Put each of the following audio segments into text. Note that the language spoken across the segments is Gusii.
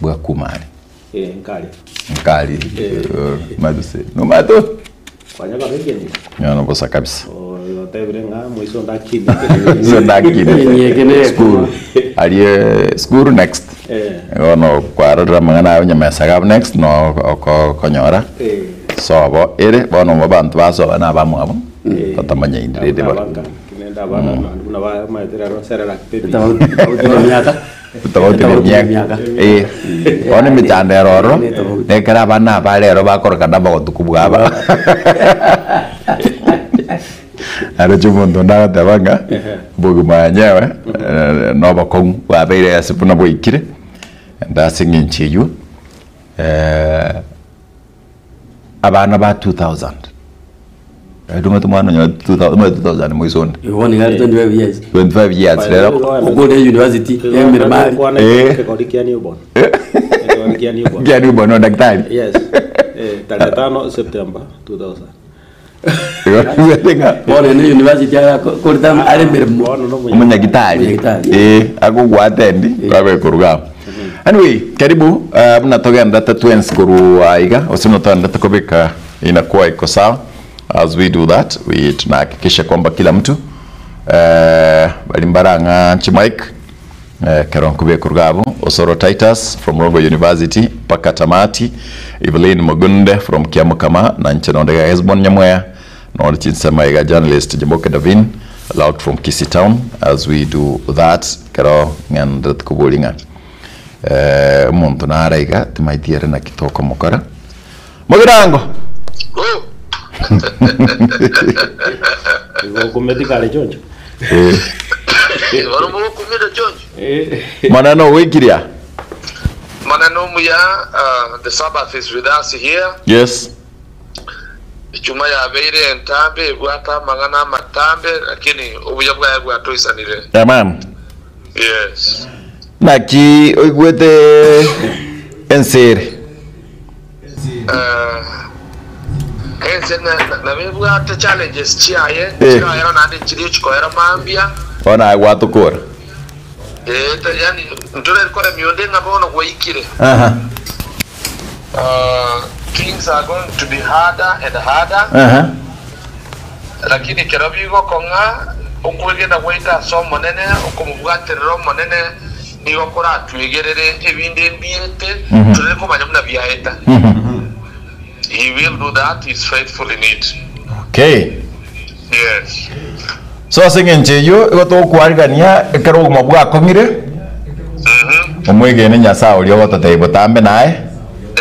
Bwakumare. Eh, nkari. Nkari. Mabise. Nomate. Kwanya koba ekenyi. Nyono bosa kabisa. Otebire ng'a moiso ndakini. So ndakine. Ekene. School. Arie school next. Eh. Bono kwarorire amang'ana aye onyamesa iga next no okonyora. Eh. Sobo ere bono abanto basoba na abamwabo batamanyaini rende bono. Abanka kinenda abana buna bamaete rero Cerelac baby. Tofauti na miaka. Tofauti na emiaka. Eh. Bono emechando ere ororo, nekero abana aba rero bakorokana abagotuko bwaba. Aroche omonto onde agoteba ng'a obogima enyewe na obokong'u bwabeire ase buna bwaikire, ende ase eng'encho eywo abana ba 2000 Omanyete omwana onye 2000 omanyete 2000 moiso onde. Igo bono iga are 25 years. 25 years rero. Okore university, emeremo are. Kwana Eh. ekegori kia newborn. Ekegori kia newborn. Kia newborn no daktari. Yes. Eh, tarehe tano September 2000. Igo ng'a Bono ene university akorete are emeremo. Bono no omonyagitari. Omonyagitari. Eh, akogwatendi kwabe koruga amo. Anyway, karibu eh, buna togenderete twensi korwa iga gose buna togenderete kobeka inakuwa iko sawa as we do that we tunahakikisha kwamba kila mtu eh, bari mbarang'a chimic eh, kero nkubie koruga abo Osoro Titus from Rongo University mpaka tamati Evelyn Mugunde from Kiamukama na inche nonde iga Hesbon Nyamweya nonde chinsemo iga journalist Jaboke Davin loud from Kisii Town as we do that kero ng'enderete koboria ng'a eh, omonto nare iga timaeti ere naki tokomokora Mogirango! Oh. Igo okumeti kare choncho. Eh, Bono mogokumire choncho. Eh. Maneno ogoikiria? Maneno omuya, uh, the Sabbath is with us here. Yes. Echuma yabeire entambe ebwate amang'ana amatambe lakini obuya bwaye bwatoisanire. Amen. Yes. Naki oigwete ense ere? Eh, ense na- na- nabo ebwate challenges chiaye Eh. chirahera naende chiria chikoera mambia Bono aye gwatokora. Eh, ta- yani ntore koremia onde ng'a bono gwaikire Aha. Uh, things are going to be harder and harder Aha. lakini kero bigokong'a okwegena gwaito ase omonene okomobwaterera omonene nigo koratwegerere ebinde mbiete torere komanya buna biaeta he will do that he is faithful in it Okay. yes So ase eng'encho eyio igo togokwarigania ekero obogima bwakong'ire omwegene Nyasae oria ogototebia botambe naye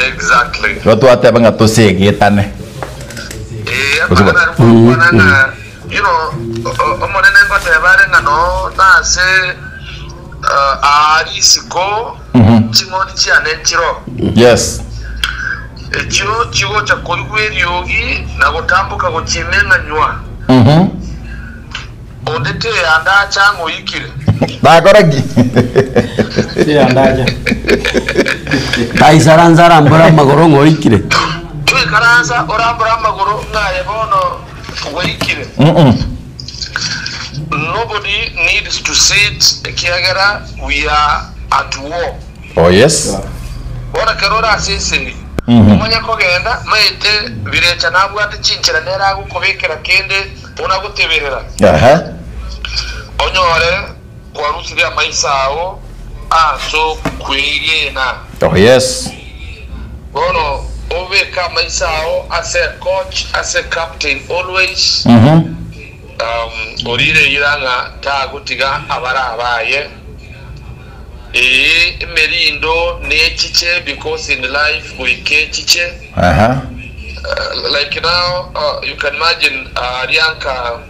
exactly igo twateba ng'a tosegetane. Eh, Gose amang'ana aria gokwana ng'a you know o- o- omonene ngoteba are ng'a no nase uh, aa risiko ching'ondi chiane nchiro Yes. echio chigocha koigwa eriogi na gotamboka gochia emeng'anywa Mhm. onde teyandacha ng'a oikire Nakora ki? Tiyandacha. Taisaransa arambore amagoro ng'a oikire. toikaransa orambore amagoro ng'aye bono gwaikire Mm-mm. nobody needs to sit ekiagera we are at war Oh yes. bono ekero ore ase esegi Mhm. omanye kogenda maete birecha nabwate chinchera nere agokobekera kende buna goteberera Aha. onyore kwarusirie amaiso ao aso kwegena Oh yes. bono obeke amaiso ao ase coach ase captain always Mhm. um, orire ira ng'a tagotiga abara abaye ee emerindo nechiche because in life goika echiche Aha. Uh, like now uh, you can imagine uh, Rianka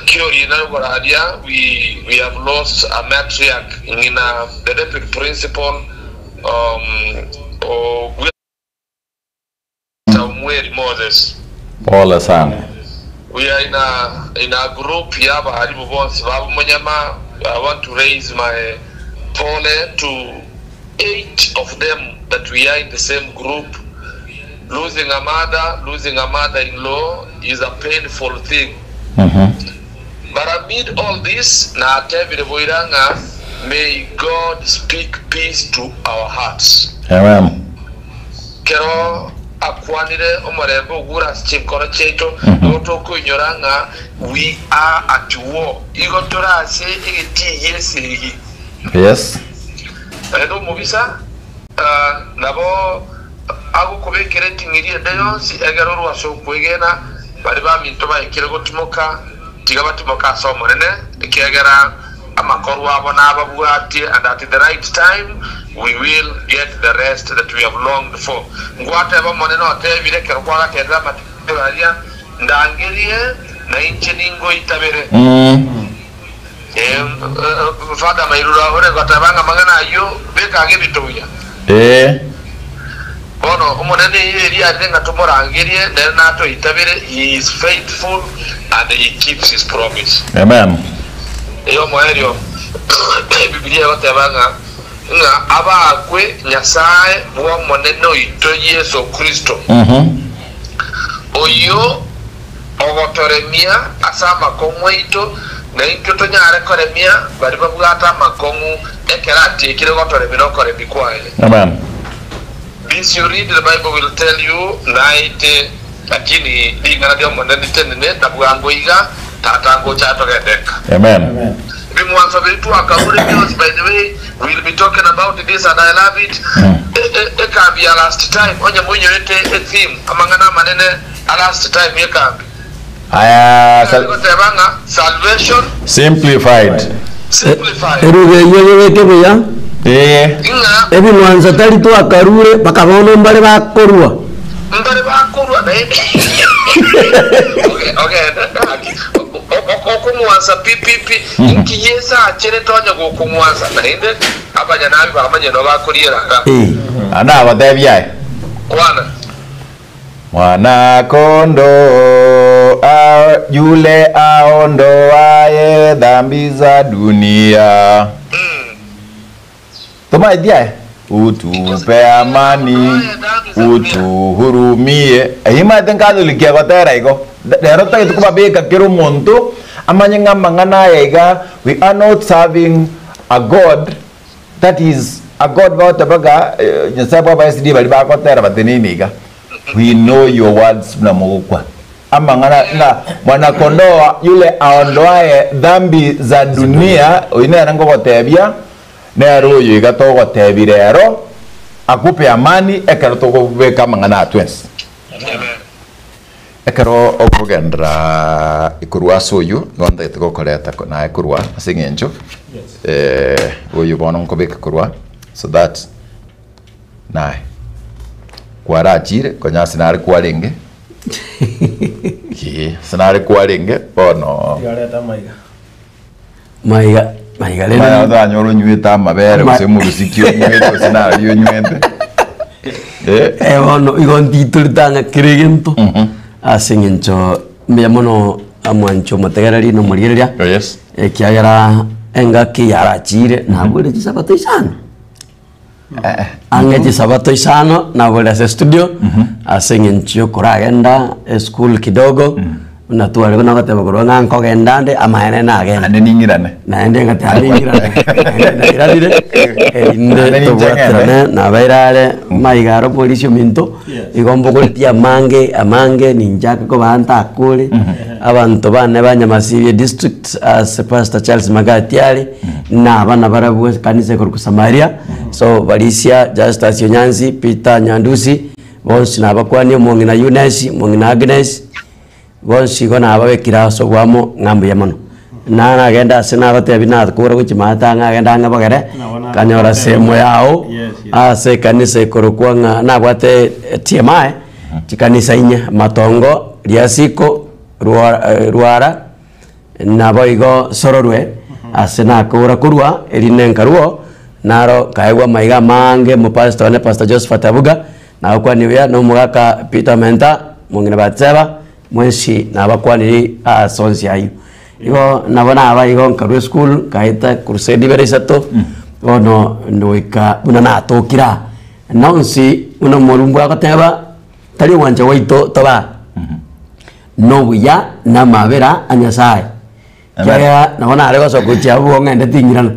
Kiori Narugoradia, we we have lost a matriarch Ngina, the deputy principal um Mweri Moses. Pole sana. We are in a in a group ya baharibu bonsi babu Munyama. I want to raise my pole to eight of them that we are in the same group. Losing a mother, losing a mother-in-law is a painful thing. Mhm. But amid all this, na atebire boiranga May God speak peace to our hearts. Amen. Kero akwanire omorembe ogure ase chinkoro chiaito, nigo tokoinyora ng'a we are at war, igo tore ase egetii gi'esegi. Yes. Naende omobisa nabo agokobekera eting'iri ende yonsi egere orwe ase okwegena, baria baminto baikire gotimoka, tiga batimoke ase Omonene, ekiagera amakorwa abo nababwatie, and at the right time we will get the rest that we have longed for. Ngwateba Omonene otebire ekero kwagaterire amatero aria, Ndangerie, na inche ningoitabere. Father Mairura ore goteba ng'a amang'ana ayio beka age ebinto buya. Bono Omonene eyio eria arire ng'a tomorangerie, nere natoitabere, he is faithful and he keeps his promise. Amen. Eyomoerio, Ebibilia egoteba ng'a ng'a abakwe Nyasae bw'Omonene oito Yeso Kristo, oyio ogotoremia ase amakong'u aito, na intwe tonyare koremia baria babwate amakong'u ekero atiekire gotoremia nokoremia kwaye. Amen. This you read the bible will tell you naete lakini ring'ana ri'Omonene ritenene na bwango iga tata ngocha atogende nka. Amen. Ebing'wanso biria twakarure bionsi by the way we will be talking about this and I love it ekambi ya last time onye moinyorete e theme amang'ana amanene a last time y'ekambi Aya Nigo egoteba ng'a salvation simplified. simplified. Eruga eyio yebeke buya, Ee. Ng'a ebing'wanso tari twakarure, mpaka bono mbare bakorua. mbare bakorua naende ogende gaki okong'wansa pi pi pi inki Yeso acherete onye gokong'wansa naende abanyanabi bamanye noo bakoriera iga. Ande abatebie aye. Kwana. Mwana kondoo a, yule aondoaye dhambi za dunia. Tomaeti aye? Utupe amani, utuhurumie. Eyio maete Catholic egotera igo. Rero totagete kobabeka kera omonto amanye ng'a amang'ana aya iga we are not serving a God that is a God bagoteba ng'a Nyasaye bwa aba SDA baria bagotera bateneine iga. We know your words buna mogokwa amang'ana ng'a mwana kondoo yule aondoaye dhambi za dunia oyio nere ngogotebia nere oyo iga togotebi rero akupe amani ekero tokobeka amang'ana aya twensi. Ekero okogenderera korwa ase oyio nigo ntagete gokoreta naye korwa ase eng'encho oyo bono nkobeka korwa so that naye kwarachire konya ase nare kwarenge ee ase nare kwarenge bono Tigareta amaiga. Maiga, maiga rende Maya otanyore onywete amabere gose omorusiki onywete gose naria onywete eh. Eh, bono igo ntitorete ang'e kera egento ase eng'encho mbuya mono amwancho omotegereri na omorigereria Oh, yes. ekiagera engaki yarachire nabure chisabato isano Ang'e chisabato isano nabore ase estudio ase eng'encho yokoragenda eschool kidogo buna tware buna goteba korwa ng'a nkogenda nde amaene nagenda. Naende ning'irane. Naende ngateba ning'irane naende nairanire erinde Naende ninche ng'ende. tobwaterane nabeire are maiga aro polisi ominto igo mbogoretie amange amange ninchake kobaa ntakore abanto bane ba Nyamasiria district ase Pastor Charles Magati are. Na abana barabwo ekanisa ekorokwa Samaria, so Barisia, Justus Onyansi, Peter Nyandusi, bonsi nabakwanie, omong'ina Eunice, omong'ina Agnes, bonsi igo nababekire ase oboamo ng'a mbuya mono. Na nagenda ase nabatebia nakora gochia maate ang'e agende ang'e bogere, nkanyora semo yao Yes, yes. ase ekanisa ekorokwa ng'a nabwate TMI, chikanisa inye, Matongo, Riasiko, Rwa Rwara. Naboigo sororwe ase nakoura korwa, erinde nkarwoo, naro nkaegwa amaiga amange omopastor one Pastor Josephat Abuga, nagokwania buya na omogaka Peter Menta, omong'ina Batseba, mwensi nabakwaniri ase onsi ayio. Igo nabo naba igo nkarwa esukuru, nkaeta crusade ibere isato, bono goika buna natokire aa. Nonsi buna omorumbu agoteba, tari ogwancha gwaito tobe aa. Nobuya na amabera a Nyasae. Ekiagera nabo nare gosoka gochia abwo ng'ende ting'irana.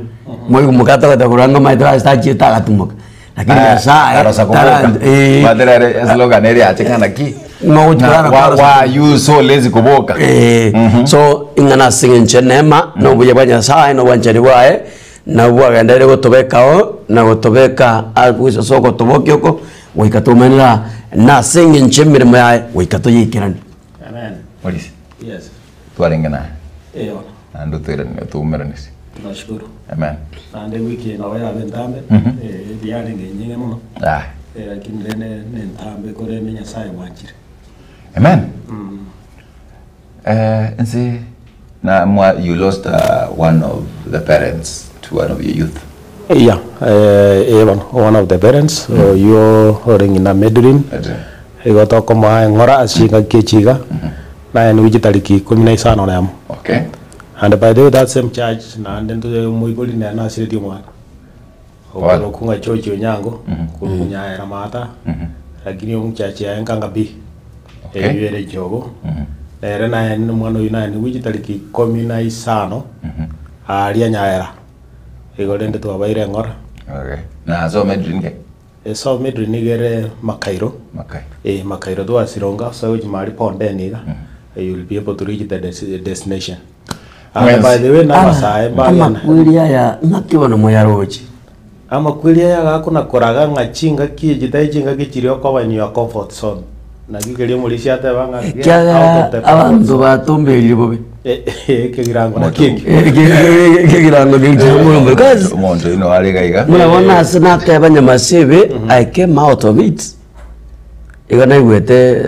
Moigumuka atogete korwa ang'e omanyete ase tachiete agatumoka. Lakini Nyasaye Arosa koboka. tarancha eh. Batera ere eslogan ere yache ng'a naki? Ng'a ogochi Ng'a korara why- kwarosa why are you so lazy koboka? Eh, so ing'ana ase eng'encho enema na obuya bwa Nyasaye na obwanchani bwaye, nabwo bwagenderire gotobekao na gotobeka ase ogotobokia oko, goika tomenera na ase eng'encho emeremo yaye goika toyeikeranie. Amen. Morisi, Yes. twarenge naye Eh, bono. naende otoirane otoumeranisi. Nashukuru. Amen. Naende ewiki eye nabo yaba entambe, eh, yarenge enyinge mono, Ah. eh, lakini rende nentambe korende Nyasaye bwanchire. Amen. Eh, nse na mwa you lost uh, one of the parents to one of your youth. Yeah, eh, eh bono, one of the parents, oyio ore ng'ina Medlin, Medlin. igo tokomoa eng'ora ase chingaki echi iga, naye nigo chitariki ikomi na isano na emo. Okay. And by the way that same church naende ntoche omoibori nere nasiretie omwana, okorokwa ng'a George Onyango, korwa Nyaera Maata, lakini omuchachi yaye nkanga pi, Okay. eywo ere Ichogo, nere naye omwana oyio naye nigo chitariki ikomi na isano, aaria Nyaera, igo rende twabaire eng'ora. Okay. Na asome Edwin ke? Esome Edwin nigo ere Makairo. Makairo. Eh, Makairo twasironga ase gochia mahali Bondeni iga, you will be able to reach the desi- destination. And by the way, nabasae mbagenda. Amakweri aya ng'aki bono moyaroche? Amakweri aya agakona koraga ng'a chingaki echi tari chingaki chiria okoba in your comfort zone. Naki keria omorisia ateba ng'a get out Ekiagera of the comfort abanto zone. batomberire bobe. Ekegirango nakio ekio. Ekegirango keria omorombe. Because Omonto oino are iga iga. buna bono ase nateba nyamasibe, I came out of it. Igo naigwete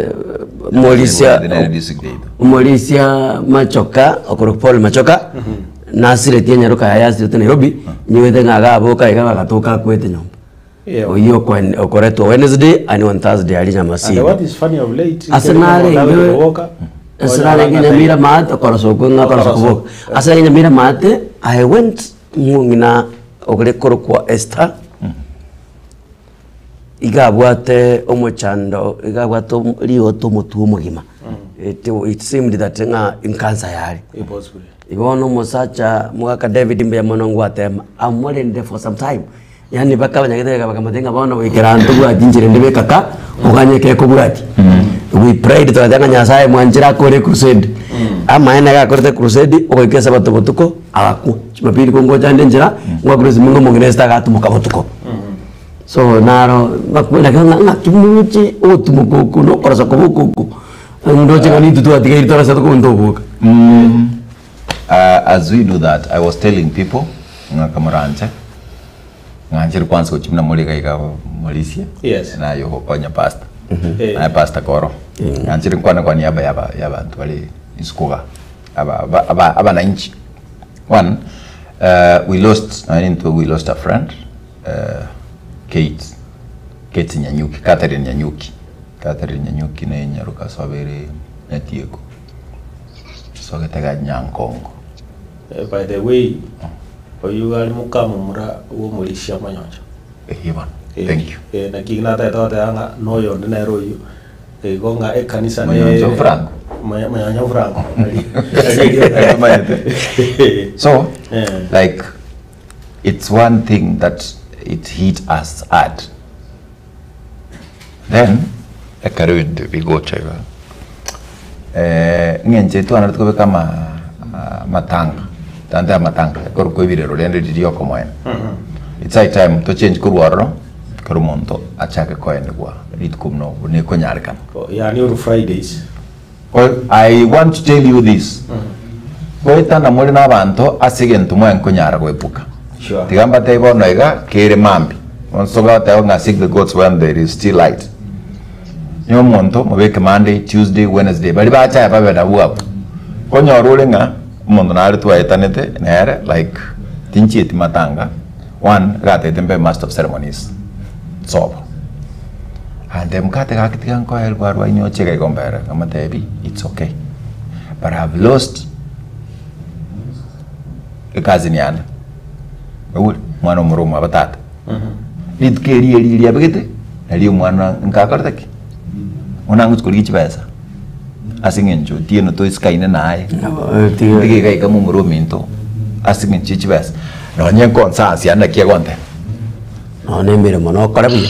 omorisia omorisia Machoka okorokwa Paul Machoka nasiretie enyaroka yaye yasirete Nairobi, nyigwete ng'a iga aboka iga bagatoka akwete nyomba. Yeah. Oyio okoen- okoretwa Wednesday and on Thursday aria And Nyamasibe. what is funny of late, Ase ekero narenge omonto agoboka, ase onyora narenge ng'a Nyamira maate okorosa okwo ng'a okorosa Okorosa. koboka. Ase narenge Nyamira maate, I went ng'ina okore korokwa Esther, Iga abwate omochando, iga abwate rigoto omotwe omogima. It, it seemed that ng'a enkansa yare. Impossible. Igo bono omosacha mogaka David mbuya mono ngwatema, amorende for some time. Yaani mpaka abanyagitari bakamotebia ng'a bono goikera aria ntobwati inchera ende bekaka, oganye ekekobwatia. We prayed togateba ng'a Nyasaye mwanchire akore ecrusade. Amaene iga akorete ecrusade, ogoika esabato botuko, agakwa. Jumapili kongocha ande enchera, ngwakure esimi ng'a omong'ina Esther agatimoka botuko. So naro bakwera ng'a ng'aki moche ogotumoka oko na okorosa koba oko oko, ndoche ng'a nintwe twatigaire twarosete komonto oboka. As we do that, I was telling people ng'a kamoranche ng'anchere kwanza gochia buna more iga iga morisia Yes. naye ogokonya pastor Eh. naye pastor koro ng'anchere nkwane kwa niaba ya aba- ya abanto bare isiko iga aba- aba- aba- abananchi one we lost nonye intwe we lost a friend Kate, Kate Nyanyuki, Catherine Nyanyuki, Catherine Nyanyuki ne nyaroka asobere Nyatieko, asogete iga Nyankongo. By the way, oyio iga are mokamomura bw'omorisia monyoncho. Eyio bono, thank you. Eh, naki natagete goteba ng'a noyonde nere oyio, igo ng'a ekanisa ne Monyoncho Franco? Monyoncho Franco. Omanyete? So, Eh. like It's one thing that it hit us hard. Then ekero ebinto bigocha iga eh, ng'encho etwanarete kobeka ama amatanga tante amatanga ekorokwa ebirero rende riria okomoena. It's high time to change korwa ororo ekero omonto achake koenigwa rituko buna obo nekonyarekana. Yaani on Fridays. I want to tell you this, goetana more nabanto ase egento mwankonyara goepuka. Sure. Tiga mbatebie bono iga, kere mambia. Onsi ogoteba ng'a seek the goats when there is still light. Onye omonto mobeke Monday, Tuesday, Wednesday, baria bachaye babe nabwo abwo. Konyora ore ng'a omonto nare twaetanete nere like tinchieti matanga, one iga atagete mbe master of ceremonies sobo. Ande mokate gaki tiga nkoe rwarwa inyoche iga igo mbere, nkamotebi it's okay but I have lost ecousin yane, oigure omwana omoro omwabo tata. Rituko eri eri riabegete, nario omwana nkakorete ki? Bono angochi korigia chibesa ase eng'encho otieno toisikaine naye, tiga iga iga momura ominto ase eng'encho ya chibesa. Nonye nkonsansia naki egontebia. Nonya na emeremo nokore buya.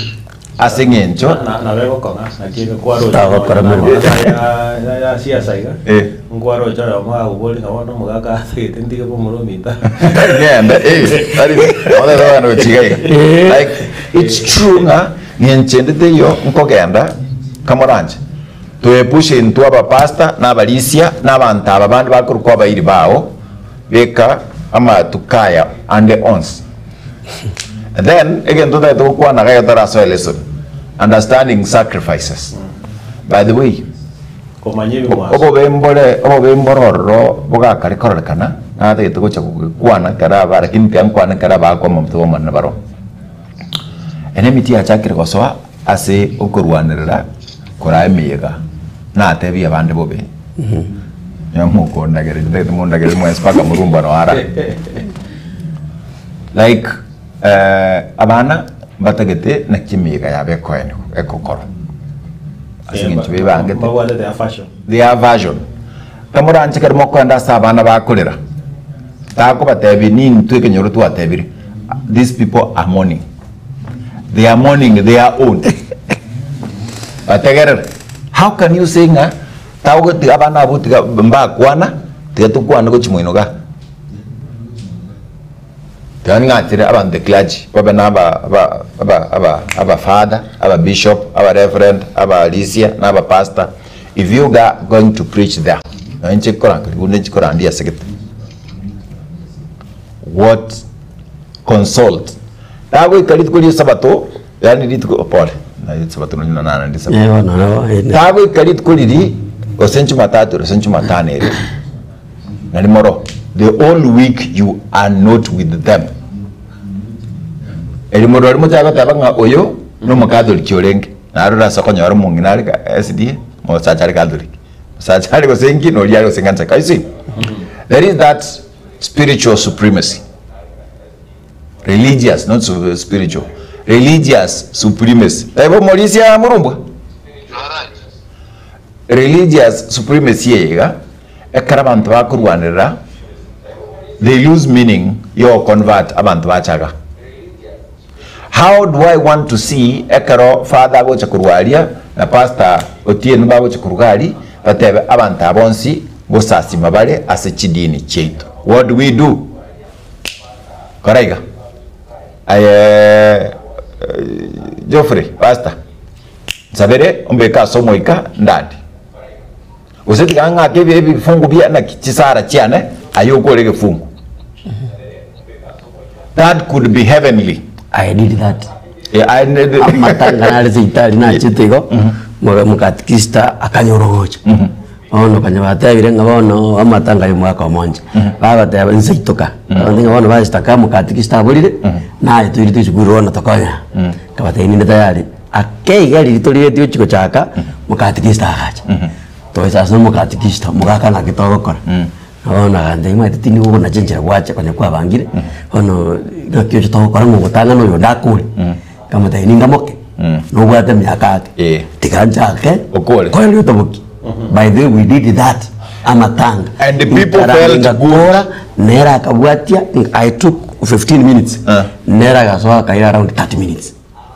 Ase eng'encho. Na- nabo egokong'a naki kwaroche Tagokora meremo. ya- ya- ya siasa iga Eh. nkwaroche oyomo agobori ng'a bono omogaka atagete ntige bomura ominto Ng'ende, eh, tari bono abana gochiga iga. Like, it's true ng'a ng'encho ende teiyo nkogenda kamoranche toepushe intwe abapastor na abarisia na abanto aba bande bakorokwa abairi bao beka amatuko aya ande onsi. Then egento otagete gokwana iga getarasoe lesson, understanding sacrifices. By the way, Komanya ebing'wanso. obobe mbore obobe mbore ororo bogakare kororekana natagete gocha gokwana ekero aba lakini tiga nkwane ekero abakwa amabuta b'Omonene baroo. Ere emiti yachakire gosoa ase okorwanerera koraa emeyega natebie abande bobe Nyamokondagereria ntagete mondagererie mwensi mpaka morumbano ara. Like abana mbatagete naki emeyega yabo ekoenigwa ekokorwa ase eng'encho bebangete Mbabwate their fashion. their version. Kamoranche ekero mokoenda ase abana bakorera takobatebia nintwe ekenyoro twatebire these people are mourning they are mourning their own bategerere how can you say ng'a tagotiga abana abwo tiga mbakwana tiga tokwane gochia moino igaa. Tiga ng'achere abanto the clergy babe na aba aba aba aba aba father, aba bishop, aba reverend, aba risia na aba pastor, if you ga going to preach there, nonye inche nkorangeria buna inche nkorandia ase gete, what consult tagoika rituko ria esabato yaani rituko pole naye esabato nonye na esabato. Eh, bono nabo, eh, Tagoika rituko riria gose jumatatu gose jumatano ere. Nari moro, the whole week you are not with them. Eri morwari mochake goteba ng'a oyo nomokatholiki orenge, naro orase konyora omong'ina are ka SDA, omosacha are Catholic, omosacha are gose inki, na oria are gose ng'ancha. You see, there is that spiritual supremacy, religious not su spiritual, religious supremacy. Taibo omorisia morumbwa? You are right. Religious supremacy eye iga, ekero abanto bakorwanerera, they lose meaning yo convert abanto bachaga. How do I want to see ekero father agocha korwa aria na pastor Otieno bagocha korwa iga aria, batebe abanto aba bonsi ngosasima bare ase chidini chiaito. What do we do? Kora iga. Aye Geoffrey, pastor. Nsabere ombeke ase omoika ndande, gose tiga ng'ake ebi ebifungu bia naki chisara chiane aye okore egefungu. That could be heavenly. I did that. Eh, I need- Amatanga nare seitari nachete igo moga mokatikista akanyora ogocha bono konya batebire ng'a bono amatanga ya omwaka omonche bagateba inse itoka abanto ng'a bono basitaka mokatikista aborire naye toire toisukuru bono tokonya nkabatebia ninde tayari Ake iga riria torigetie gochia gochaka, mokatikista agacha. Toisa ase omokatikista, omogaka naki togokora. Na bono agantebia omanyete tindi gokonacha enchera gwacha konya kwabangire, bono naki oche togokora ng'a ogotang'ana oyonde akore. Nkamotebia ningamoke, nobwate emiaka ake, Eh. tiga nchake Okore. koerio otoboki. By the way we did that, amatanga. And the people Nkarara felt good. ngakora, nere akabwatia, I took 15 minutes, Eh. nere agasoa akaira around 30 minutes.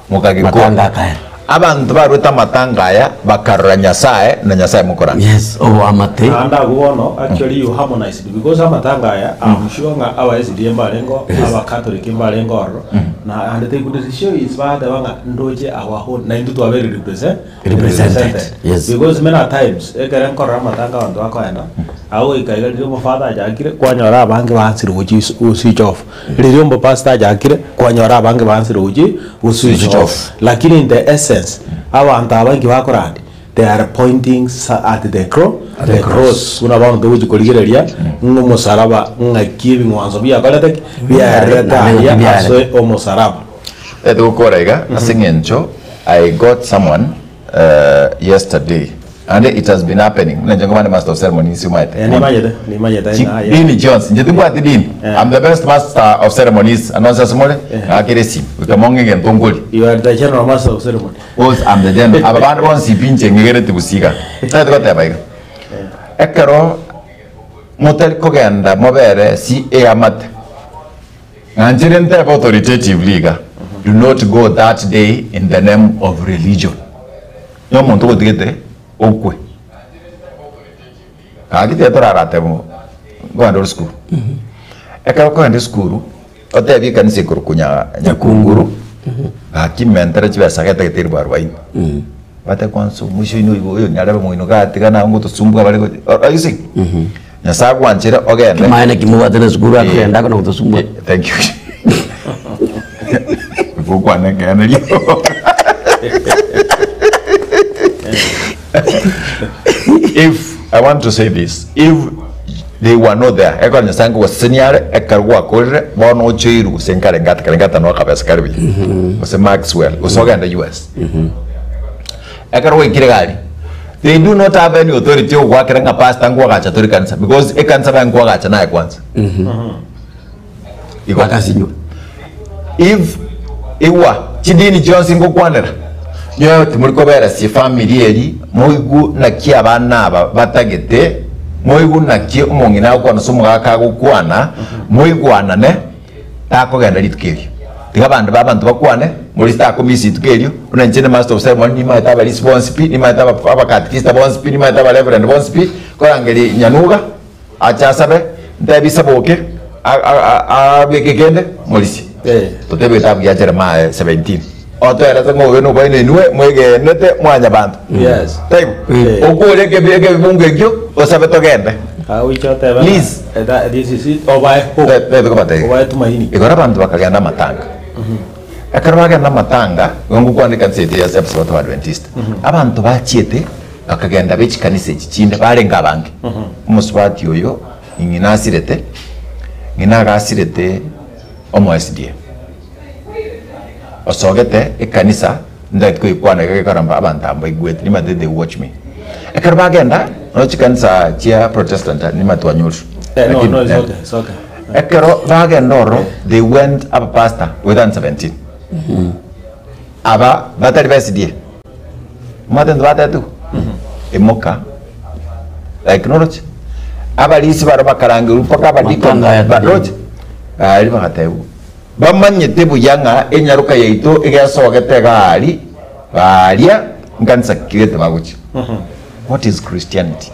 Mokagekora. Matanga akaera. Abanto barwete amatanga aya bakarora Nyasae, na Nyasae mokorana. Yes, oboamate. Naende abwo bono actually you harmonized because amatanga aya I'm sure ng'a aba SDA mbarengo aba Catholic mbarengo ororo na and they could rejoice bateba ng'a ndoche our own na intwe twabeire represent Represented, yes. because many a times ekere nkorora amatanga abanto bakoenda agwo goika iga riria omofather achakire kwanyora abange baansire gochi switch off. Riria omopastor achakire, kwanyora abange baansire gochi go switch off. Lakini in the essence, abanto aba inki bakorandia? They are pointing sa at the cro the cross. Buna bono togochi korigereria ng'a omosaraba ng'aki ebing'wanso biakorete ki? Biaererete aria ase omosaraba. Togokora iga ase eng'encho I got someone yesterday and it has been happening buna inche nkobande master of ceremonies omanyete Eh, nimanyete, nimanyete Chi- ng'a aye. dini chionsi inche timbwati dini Eh. I'm the best master of ceremonies and onsi ase more Eh. ng'akere esimi goika mong'e egento nkori You are the general master of ceremony. Because I'm the general aba bande bonsi pi inche ng'igereti gosiga tari goteba iga ekero motari kogenda mobere si eamate. Ng'anchire ntebe authoritatively iga, do not go that day in the name of religion. Onye omonto ogotigete okwe. Gaki tiga torarate bo nkogenda ore sukuru. Ekero okogenda esukuru, otebie ekanisa ekorokwa nya Nyakunguru, gaki mentere chibesa gete gete elfu arubaini. Bate kwanza omwisho oino oyo oyo nyarebe moino gatiga naye ngotosumbua bare gochi are you seeing? Nyasaye agwanchere ogende. Kimaene kimobwate na esukuru akogenda ako na gotosumbua. Eh, thank you. Gokwana ekeene rioka. If I want to say this, if they were not there, ekero Nyasaye nkogosesenia are, ekero gwakorire, bono ochoirwe gose nkare ngata kare ngata no akabesa kare buya. Gose Maxwell, gose ogende US. Ekero gwaikire gari, they do not have any authority ogoakera ng'a pastor nkoagacha tore kanisa because ekanisa baye nkoagacha naye kwanza. Igo. Bagasinywa. If igwa chidini chionsi ngokwanera, nyowe timori kobera chifamiri eri moigwe naki abana aba batagete, moigwe naki omong'ina agokwana ase omogaka agokwana, moigwanane takogenda rituko erio. Tiga abande ba abanto bakwane, morisi takomisa rituko erio, buna inche ne master of ceremony nimaete abarisi bonsi pi, nimaete aba abakatikista bonsi pi, nimaete abareverend bonsi pi, korangeria nyanuga. Ache asabe, ntebi isaboke, abeke kende, morisie. Totebe getabu gia Jeremiah 17. Otoerete ng'a oyo noboene inwe mwegenete mwanyabanto. Yes. Taibo? Eh. Okore ekebi ekebungo ekio, osabe togende. Agoicha otebe ng'a, Please. eh, that- this is it, obae hope. Tete kobatebia. Obae tumaini. Igoro abanto bakagenda amatanga. Ekero bagenda amatanga, igo ngokwana ekanisa yaito ya Sabato Adventist. Abanto bachiete Bakagenda be chikanisa echi chinde barenge abange. Omosubati oyo ng'ina asirete, ng'ina agasirete omo SDA. Osogete ekanisa ntagete koyekwana iga gekogera mba abanto aba mbaigwete nimanyete they watch me. Ekero bagenda nonya chikanisa chia Protestant nimanyete twanyorire. Eh, no, Lakini, no, it's eh, okay, it's okay. Ekero bagenda ororo they went abapastor within 17. Aba batari ba SDA. Omanyete intwe batetigwe? Imoka, like noroche? Abarisi baria bakarangerwa mpaka abadikoni Matanga aya ba- tari. roche? Baria bagatebiwa, bamanyete buya ng'a enyaroka yaito egesogete egari baria nkanisa kirete bagochia. What is Christianity?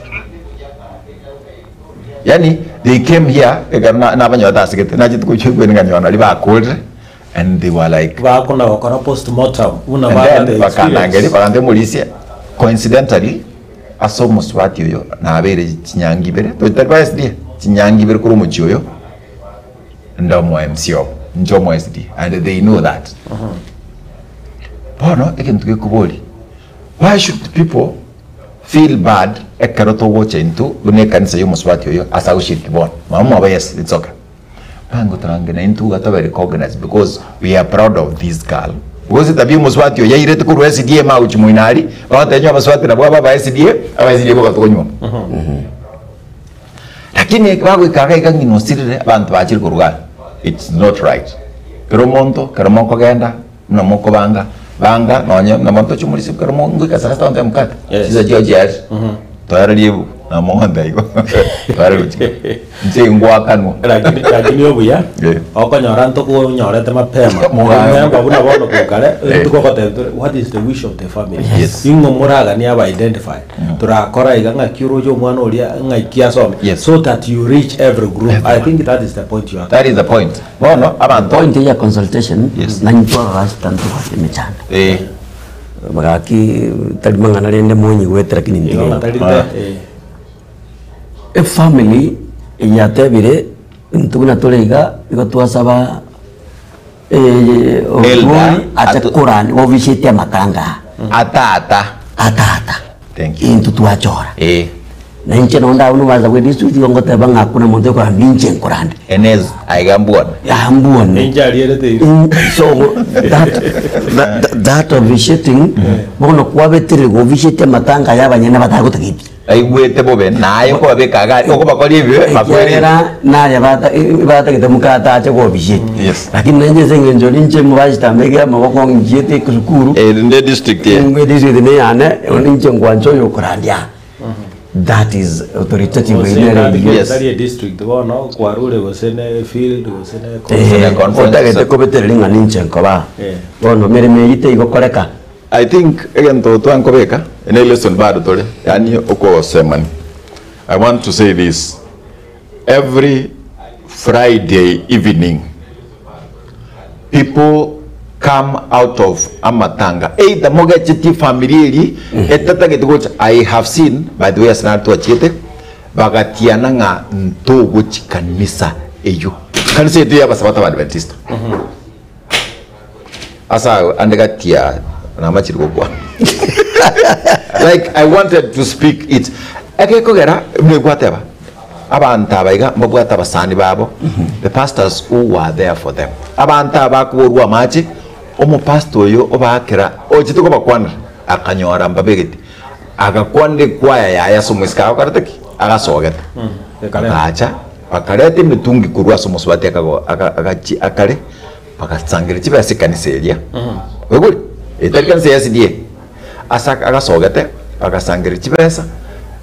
Yaani they came here ekero na- nabanyorete ase gete nachete gochia ekwani nkanyora naria bakorire And they were like Bakona gokora postmortem buna And ba then the bakanangeria experience. bagantebia omorisia coincidentally ase omosubati oyo nabeire chinyangi ibere tari ba SDA chinyangi ibere korwa omochie oyo nde omo MC obo inche omo SDA and they know that. Bono egento gekoboria why should people feel bad ekero togocha intwe buna ekanisa ya omosubati oyo ase agoshiriki bono mama mwabo yes it's okay. Bangotorange na intwe iga tobe recognized because we are proud of this girl. Because etabia omosubati oyo yairete korwa SDA magochi moino aria, bagoteba inwe abasubati nabwo aba aba SDA, aba SDA boka tokonywa. Lakini bagoika iga iga ng'ina osirire, abanto bachire korwa iga, it's not right. Kera omonto, kero mokogenda, buna mokobanga, banga nonye nabo ntoche omorisia ekero ngoika saa sita gontebia mokate, Yes. chinsa chiao chiarire, toererie ebuku, namogontebia igo, toererie gochia inche ngoakanwa. Lakini lakini obuya Eh. okonyora ntokonyorete mapema Mogayo. remember buna bono korwa kare Eh. ntokogotebia tore what is the wish of the family Yes. ing'o moraganie aba identified torakora iga ng'aki oroche omwana oria ng'aki asome Yes. so that you reach every group i think that is the point you are That is the point. Bono abanto. Point ya consultation Yes. na intwe ababasita ntobwate emechando Eh. gaki tari mang'ana rende monyigwete lakini Igo ntige ng'a tari Ah. te eh. Efamily yatebire intwe buna tore iga igo twasaba Elder, Ogwori ache atu- korani ofisete amatanga aya Atata. atata Thank you. intwe twachora Eh. Na inche nonde abwo nobansa bwe district igo ngoteba ng'a hakuna monto okoranda ninche nkorande. Enez aiga mbwone. Aa mbwone. Ninche arierete ira. So that, that, that officiating bono kwabeterire go-officiate amatanga aya abanyene batagotageti. Aigwete bobe naye okobabeka iga aria okobakoria ebibe bakwere. Ekiagera naye bata batagete mokatache go-officiate. Yes. Lakini nainche ase eng'encho ninche mobachitamba iga amaboko nchiete esukuru. Eri nde district eye. District neyane, ninche nkwancha oyo okorandia aa. That is authoritative Gose ere tari eyio. Yes. tari edistrict bono kwarure gose ne field gose ne Eh, conference. ne conference. otagete kobetereria ng'a ninche nkoba Eh. bono meremo eyio teigokoreka. I think egento twankobeka ene lesson bado tore yaani okosemani I want to say this every Friday evening people come out of amatanga either mogechetie family eria etatagete gocha I have seen by the way ase nare twachiete bagatiana ng'a ntogochi kanisa eyio kanisa eyio tiyabasabata abadventista Ase ago ande gatia namachire gokwana like I wanted to speak it egekogera buna gwateba abanto aba iga mbabwate abasani babo the pastors who were there for them abanto aba bakoborwa amache omopastor oyo obaakera ochete kobakwanera akanyora mbabegeti agakwanera ekwaya yaye ase omoiseke agokorete ki agasogete Ekareta. bagacha bakareta emitungi korwa ase omosubati akago aka agachi akare Bagasangereria chibesa ekanisa eria, oigure? Etari kanisa ya SDA. Ase agasogete, bagasangereria chibesa,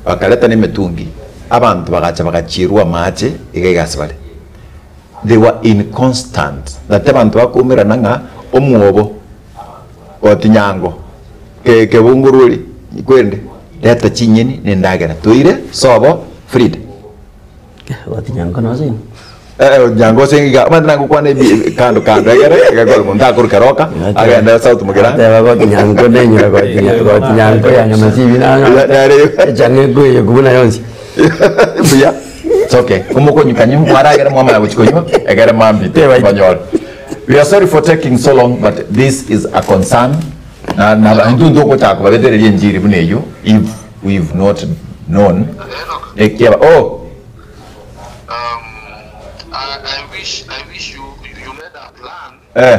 bakareta na emetungi, abanto bagacha bagachierwa amache iga iga ase bare. They were in constant that abanto bakoumerana ng'a omwobo otinyango ke kebungururi kwende reta chinyeni na endagera toire sobo Frida. Gotinyango nonsi inwe. Eh, nyango ase iga omanyete nagokwana ebi kando kando egere egekora omonto akorwa keroka agende south mugirango Ateba gotinyango nenyora gotinya- gotinyango ya nyama chibi Ya- nere. echang'e ekoiyo buna yonsi. Buya it's okay omokonywa kanywa mwaragera mwamanya gochi konywa egere mambi Teba ito. banyore we are sorry for taking so long but this is a concern na na intwe ntogochaka kobabetereria enchiri buna eyio if we've not known Enoch, ekiaba oh um, I, I wish I wish you you made a plan. eh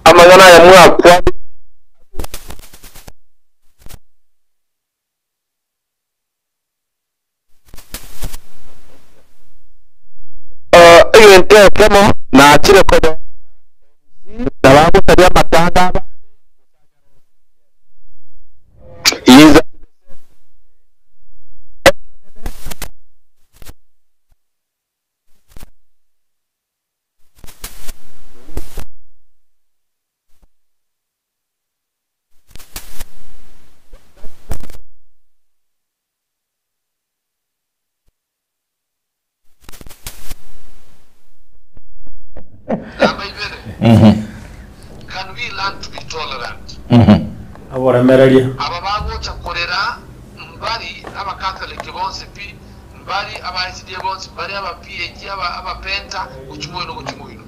Amang'ana aya mwakwa egento ekemo nachire koba nabagosaria amatanga abande Is Number ibere. Can we learn to be tolerant? Aboremereria. Aba bagocha korera mbari Abacatholic bonsi pi, mbari aba SDA bonsi, mbari aba PAG, aba aba Penta, gochia moino gochia moino.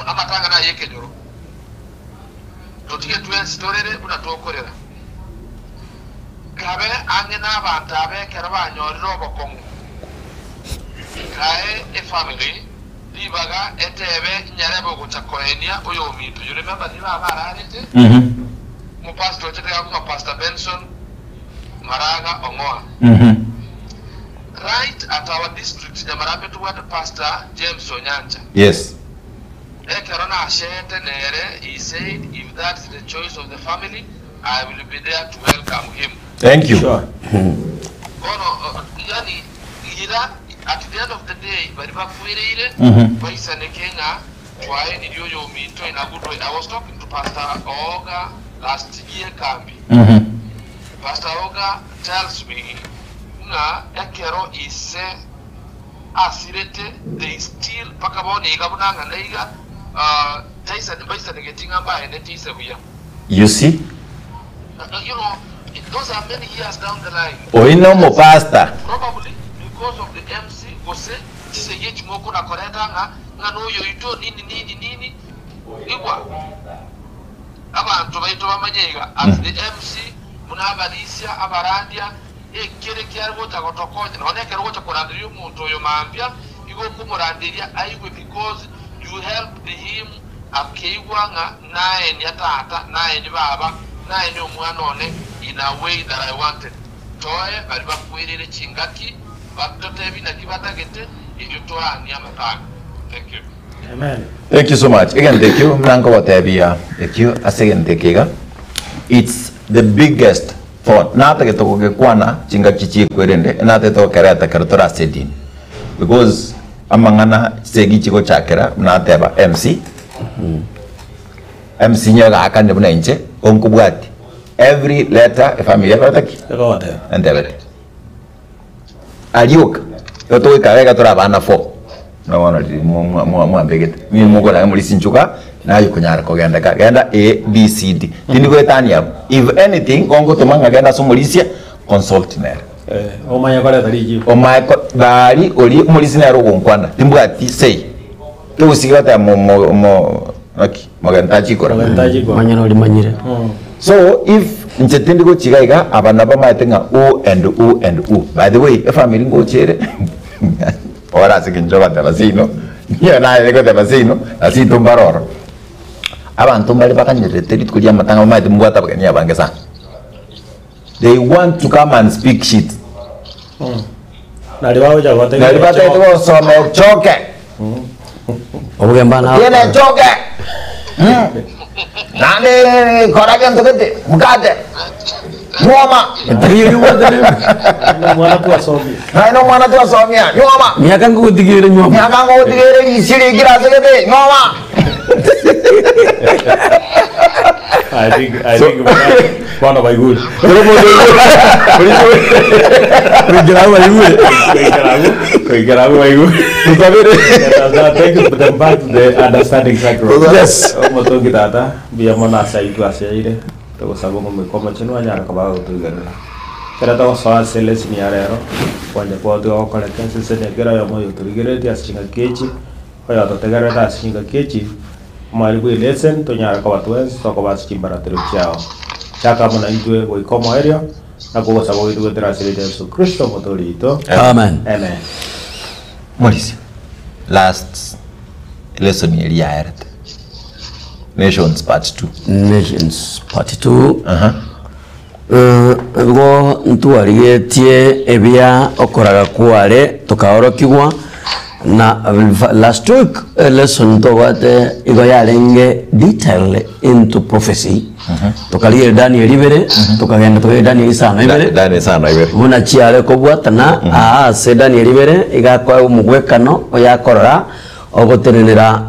Amatanga naye ekenyoro. Totige twensi torere buna tokorera. Kabe ang'e nabanto aba ekero banyorire obokong'u. Kae efamily ribaga etebe nyarebe ogocha koenia oyominto. You remember riria baba ararete, omopastor ochete iga korwa Pastor Benson Maraga Ong'oa. Right at our district Nyamarambe tobwate Pastor James Onyancha. Yes. Ekero nasheete nere he said if that's the choice of the family I will be there to welcome him. Thank you. Sure. Bono yani ira at the end of the day baria bakwereire baisaneke ng'a twaenirie oyominto in a good way. I was talking to Pastor Ooga last year kambi. Pastor Ooga tells me ng'a ekero ise asirete they still mpaka bono iga buna ng'a naiga taisani mbaisanegeti ng'a mbaeneti ise buya. You see? You know, those are many years down the line. Oyio nomopastor. Probably because of the MC gose chisegi echi mokona koreta ng'a ng'a noyoito nini nini nini igwa abanto baito bamanye iga as the MC buna abarisia abarandia Ekere kiare gocha gotokonya, nonya ekero ogocha koranderia omonto oyo mambia, igo okomoranderia aigwe because you helped him akeigwa ng'a naenia tata, naenia baba, naenia omwana one in a way that I wanted. Toe baria bakwerire chingaki batotebi naki batagete erio toanie amatanga. Thank you. Amen. Thank you so much. Egento ekio buna nkogotebia ekio ase egento eke iga, it's the biggest. Thought, natagete gogekwana chingaki chiekwerende, natagete gokereta ekero tore ase edini because amang'ana chisegi chigochakera buna nateba MC, MC nigo egaakanire buna inche onkobwati every letter efamiri ekorete ki? Egoteba. Entebete. Aria oka, igo togoikara iga tore abana four, buna bono riria mwa- mwa- mwambegete, nigo mokoranga muri sinchuka, naye okonyara kogenda ka, genda A, B, C, D. Tindi goetania abwo, if anything, gongotoma ng'a genda ase omorisia, consult nere. Eh, omanye koreta richibu. Omae ko bari oria omorisia nere ogonkwana, timbwati say. Kegusii goteba mo- mo- mo naki, mogeni tachikora. Mogeni tachikora. Manyire orimanyire. So if inche tindi gochiga iga aba nabo bamaete ng'a u and u and u. By the way efamiri ngocha ere ore ase eng'encho ogoteba seino nigo naye goteba seino na seito mbare ororo. Abanto mbare bakanyererete rituko ria amatanga bamaete mbwate abageni abange sana. They want to come and speak shit. Nari bagocha goteba Nari batagete gosoma echoke. Obogemba na Tiene echoke. Mm. Naende kora gento gete, mukate. Nyuoma. Omwana twasomia. Naende omwana twasomia, nyuoma. Miaka ngogotigere nyuoma. Miaka ngogotigere risiri rikire ase gete, nyuoma. I think I think bono baigure. Koikera abwo baigure. Koikera abwo, koikera abwo baigure. Let us take them back to the understanding circle. Yes. Omotongi tata, mbuya mono ase ayio twaseire, togosaba omomika omochenu anyare koba agotoigerera. Ekero togosoa ase lesson ya rero, kwancha kwao tiga gokoreka eseseni ekero oyomo oyotorigereretie ase chingaki echi, Oyototegererete ase chingaki echi, omwari bw'eleseni, tonyare koba twensi tokoba ase chimbaratero chiao. Chaka amo naintwe goika omoerio, na kogosaba gwaito goetera ase erieta Yeso Kristo Omotoori oito. Amen. Amen. Morisia, last lesson eria yaerete, Nations part 2. Nations part 2. Igo ntwarigetie ebia okoraga kware tokaorokigwa na last week lesson tobwate igo yarenge detail into prophecy tokarigereria Daniel ibere tokagenda tokarigereria Daniel isano ibere Daniel isano ibere. buna chiare kobwatana aa ase Daniel ibere iga akoegwa omogwekano oyakorora Ogotenenera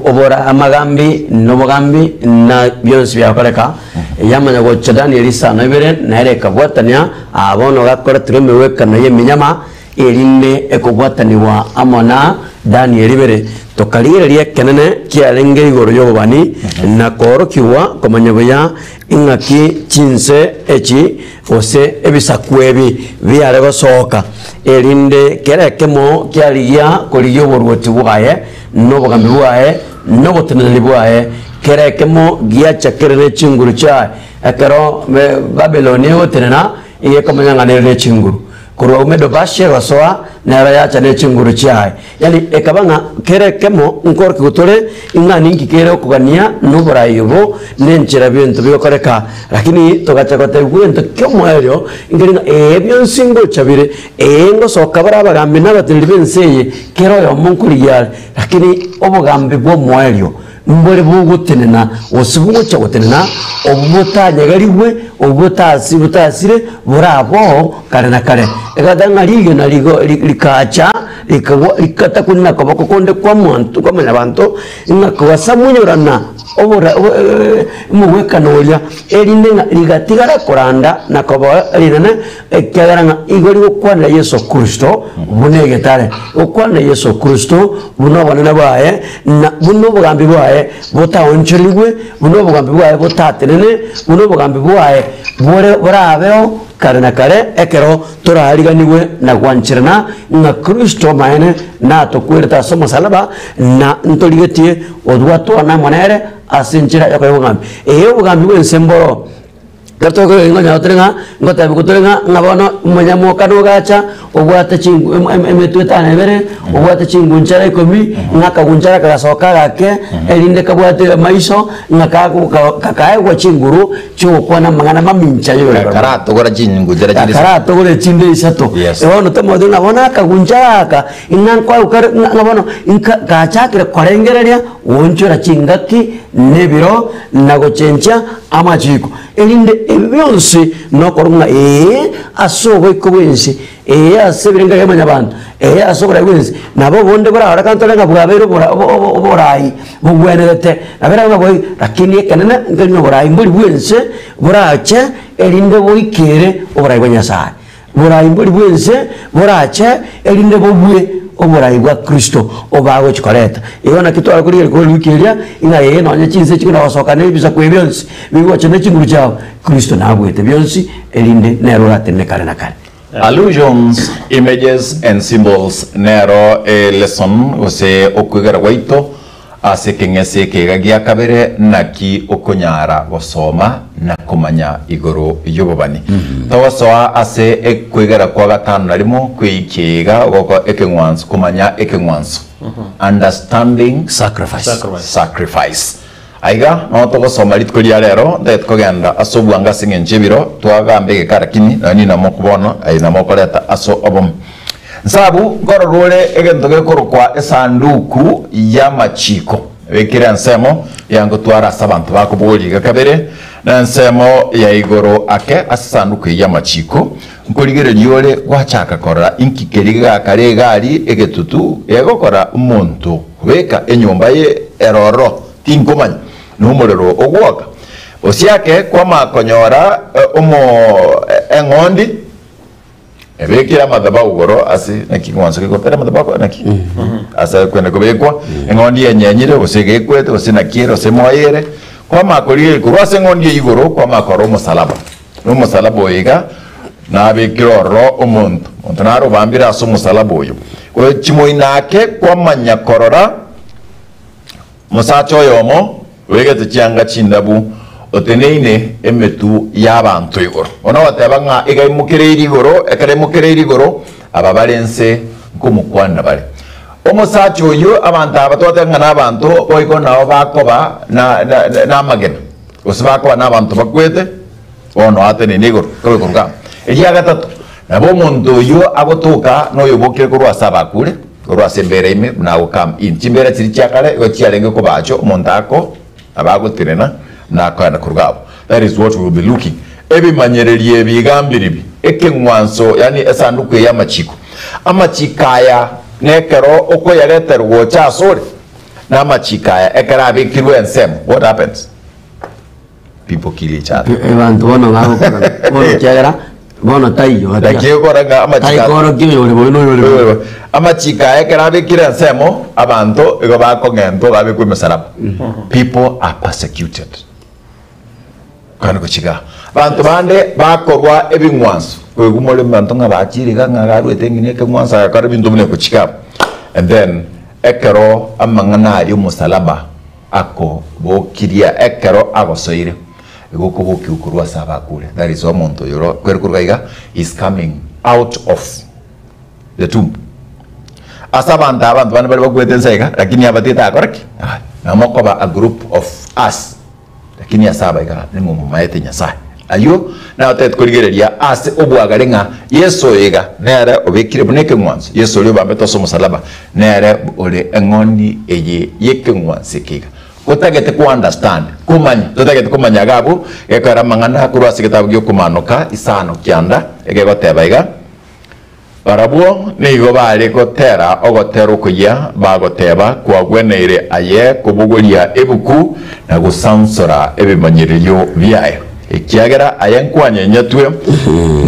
obora amagambi na obogambi na bionsi biakoreka, yamanya gocha Danieli isano ibere, nere ekabwatania, aa bono gakoreterwe emegwekano y'emenyama, erinde ekobwatanigwa amo na Danieli ibere. Tokarigereria ekenene kiarenge igoro y'obobani, na koorokigwa komanya buya ing'aki chinse echi gose ebisaku ebi biare gosoka, erinde kera ekemo kiarigia korigia oboruoti bwaye, na obogambi bwaye, na oboteneneri bwaye, kera ekemo giacha kere ne chinguru chiaye. Ekero Babiloni egotenena, igo ekomenya ng'a nere ne chinguru. Korwa Medo-Persia egosoa, nero yacha ne chinguru chiaye. Yaani ekaba ng'a kera ekemo nkorokigwa tore ing'a ninki kere okogania na oborai obo na enchera binto bigokoreka. Lakini togacha gotebigwa egento ki'omoerio nkeri ng'a ee bionsi ngocha bire, ee ngosoka bare abagambi na abateneneri b'ense eye, kera oyomo nkorigia are, lakini obogambi bw'omoerio mbore bogotenena gose bogocha gotenena, obwo botanyegerigwe, obwo botasi botasire, boraboo kare na kare. Egoteba ng'a rigena rigo rikacha rikagwa rikatakunena na koboko konde kw'omonto kwa mwanyabanto, ng'a kogasamunyorana obora omogwekano oria, erinde ng'a rigatigara koranda na koba rinene, Ekiagera ng'a igo rigokwanera Yeso Kristo buna egetare, gokwanera Yeso Kristo buna obonene bwaye, na buna obogambi bwaye botaonchorerigwe, buna obogambi bwaye botatenene, buna obogambi bwaye bore borabeo kare na kare, ekero torariganigwe na gwancherana ng'a Kristo amaene natokwerete ase omosalaba, na ntorigetie odwatwane amo nere ase enchera yokoegwa obogambi. Ee, obogambi bw'ense mboro. Ekero tokoigwa ng'a tore ng'a ngotebiwa tore ng'a ng'a bono omonyamwokano ogacha, obwate chingu em- em- emetwe etano na ebere, obwate chingunchara ikomi, ng'a akagunchara kagasoka agake, erinde kabwate amaiso, ng'a kago ka- kakaegwa chinguru chi'ogokwana amang'ana mamincha y'obororo. Karatogora chingunchara chinde isato. Karatogore chinde isato. Yes. Bono tomotebia ng'a bono akagunchara aka, ng'a nkoegwa kare ng'a ng'a bono nka gachakire korengereria goonchora chingaki na ebiro na gochenchia amachiko. Erinde ebi bionsi nokorwa ng'a ee ase oboiko bw'ense, ee ase ebirengererio bia mwanyabanto, ee ase oborai bw'ense, nabo obonde borarore ntore ng'a bwabeire obora obo obo oborai bogwenerete, nabo erabe ng'a bwai lakini ekenene nkeri ng'a oborai mbori bw'ense borache erinde boikere oborai bwa Nyasaye. Borai mbori bw'ense borache, erinde bobue oborai bwa Kristo obagochia koreta. Igo naki tware korigereria korwa ewiki eria, ng'a ee nonye chinse chikona gosoka na ebisaku ebi bionsi bigocha ne chinguru chiabo, Kristo nabuete bionsi, erinde nere oratenene kare na kare. Allusions, images and symbols nero e lesson gose okwegera gwaito Ase ekeng'ese eke iga gia kabere naki okonyara gosoma na komanya igoro y'obobani. Togosoa ase ekwegera kwa gatano na rimo kweikia iga goko ekeng'wanso komanya ekeng'wanso, understanding Sacrifice. Sacrifice. sacrifice. Aiga noo togosoma rituko ria rero ntagete kogenda ase obwango ase eng'encho y'ebiro twagamba egeka lakini nonya ninamo bono aye namo okoreta ase obomo. Nsabu nkorora ore egento gekorokwa esanduku y'amachiko, ebekire ensemo yangotwara ase abanto bakobogoria iga kabere, na ensemo ya igoro ake ase esanduku eyio y'amachiko. Nkorigereria ore gwachaka korora inki keria gegakare egari egetutu gegokora omonto kobeka enyomba ye eroro, tinkomanya, nomorero ogwoka. Gose ake kwamanya konyora omo eng'ondi. Ebekire amadhabahu igoro ase naki keng'wanso gegotera amadhabahu ako naki ase kwende kobekwa eng'ondi enyenyire gose egekwete gose naki ere gose moyo ere kwamanya korigereria korwa ase eng'ondi eyio igoro kwamanya korora omosalaba na omosalaba oyo iga nabekire ororo omonto omonto naro obambire ase omosalaba oyo chimoino ake kwamanya korora Omosacha oyomo obegete chianga chindabu oteneine emetu y'abanto igoro. Bono ogoteba ng'a iga aimokereirie igoro, ekero aimokereirie igoro, aba bare inse nkomokwanera bare. Omosacha oyio, abanto aba twateba ng'a nabanto, boigo nao bakoba na na namagena, gose bakoba nabanto bakwete, bono ateneine igoro, kobe korwa amo. Eria gatato, nabo omonto oyio agotoka noyobokire korwa ase abakure, Korwa ase embeera ime buna agokama in chimbeera chiria chia kare igo chiarenge kobaachwa omonto ako nabo agotenena na akoenda korwa abwo. That is what we will be looking. Ebimanyererio ebi iga mbiribi, ekeng'wanso yaani esanduku eye y'amachiko. Amachiko aya nekero okoyareterwa gocha asore, na amachiko aya ekero abekirwe ensemo, what happens? People kill each other. Abanto bono bagokora bono ekiagera bono taiyo Naki okora ng'a amachiko tari koorokia oyore bobe na oyore bobe. Amachiko aya ekero abekire ensemo abanto igo bakong'entwa babekwa emesalaba. People are persecuted. Kwani gochiga. Abanto bande bakorwa ebing'wanso koigwa more abanto ng'a bachire iga ng'a garuete eng'ina ekeng'wanso agakora ebinto buna egochika abwo. And then ekero amang'ana aria omosalaba Akobokiria ekero agosoire, igo okobokigwa korwa ase abakure. That is omonto oyo oro kweri korwa iga is coming out of the tomb. Ase abanto aba abanto bande bare bakwete nse iga lakini abatete akore ki? Aye. Nabo mokoba a group of us lakini ase aba iga ning'o momaete Nyasaye. Ayio nagotagete korigereria ase obwagare ng'a Yeso oyo iga nere obekire buna ekeng'wanso, Yeso oria obambetwe ase omosalaba nere ore eng'ondi eye y'ekeng'wanso eke iga. Gotagete ko understand, komanya, totagete komanya iga abwo, gekogera amang'ana korwa ase egetabu gi'okomanoka isano kianda, egegoteba iga, Barabwo nigo bare gotera ogotera okoyia, bagoteba, Kwagweneire aye kobogoria ebuku na gosansora ebimanyererio biaye, ekiagera aye nkwanyenyetwe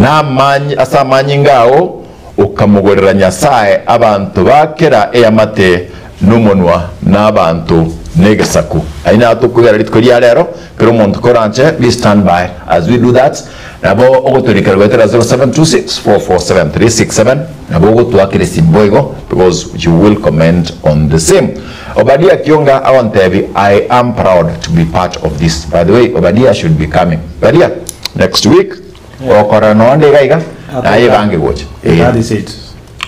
namany ase amanyinga ao, okamogorera Nyasae abanto ba kera eamate, nomonwa, na abanto, na egesaku. Ayio naro tokwegera rituko ria rero, kera omonto koranche, be stand by as we do that. Nabo ogotorikera goetera 0726447367 nabo ogotoakera esimi boigo because you will comment on the same. Obadia Kionga agontebi I am proud to be part of this. By the way Obadia should be coming. Obadia next week okorora nonde iga iga. Naye ebange gocha. Eh. That is it.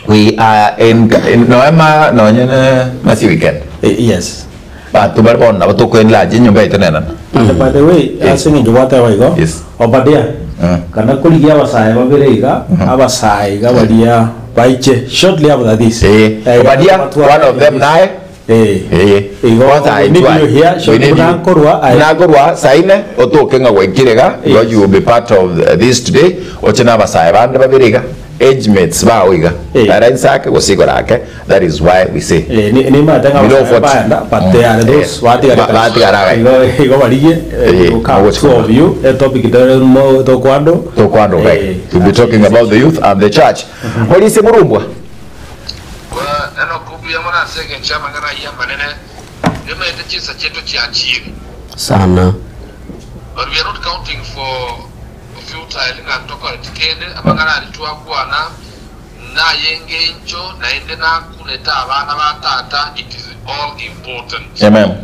We are in, in noema nonye ne masi weekend. Eh, yes. Banto bare bono nabo tokoenlarge enyomba yaito nenene. And by the way, ase eng'encho gwateba igo, Yes. Obadia, Eh. kana korigia abasae babere iga, abasae iga baria baiche shortly after this. Eh, Eh, Obadia, batware one of them naye. Eh. Eh. Igo, Kwanza we need aitwaye. you here, We shortly need you. buna nkorwa, aye. Buna nkorwa saa ine, otoke ng'a gwaikire iga, igo Yes. you will be part of this today, oche na abasae bande babere iga, age mates bao iga. Eh. Ara inse ake gose igoro ake, that is why we say. Eh, ni- nimanyete ng'a Below abasae 40. baenda, but they are those Eh, batigare batigare agai. Igo- igo barigie, eh, Eh, goka ogochi two of you, eh, topic tore mo tokwando. Tokwando Eh, iga. We'll be talking about the youth and the church. Polisi Murumbwa. Enock mbuya mono ase engencho y'amang'ana ayio amanene, nimaete chinsa chiaito chiachiire. Sana. But we are not counting for futile ng'a ntokoreti kende, amang'ana aria twakwana nay'engencho naende nakunete abana ba tata, it is all important. Amen.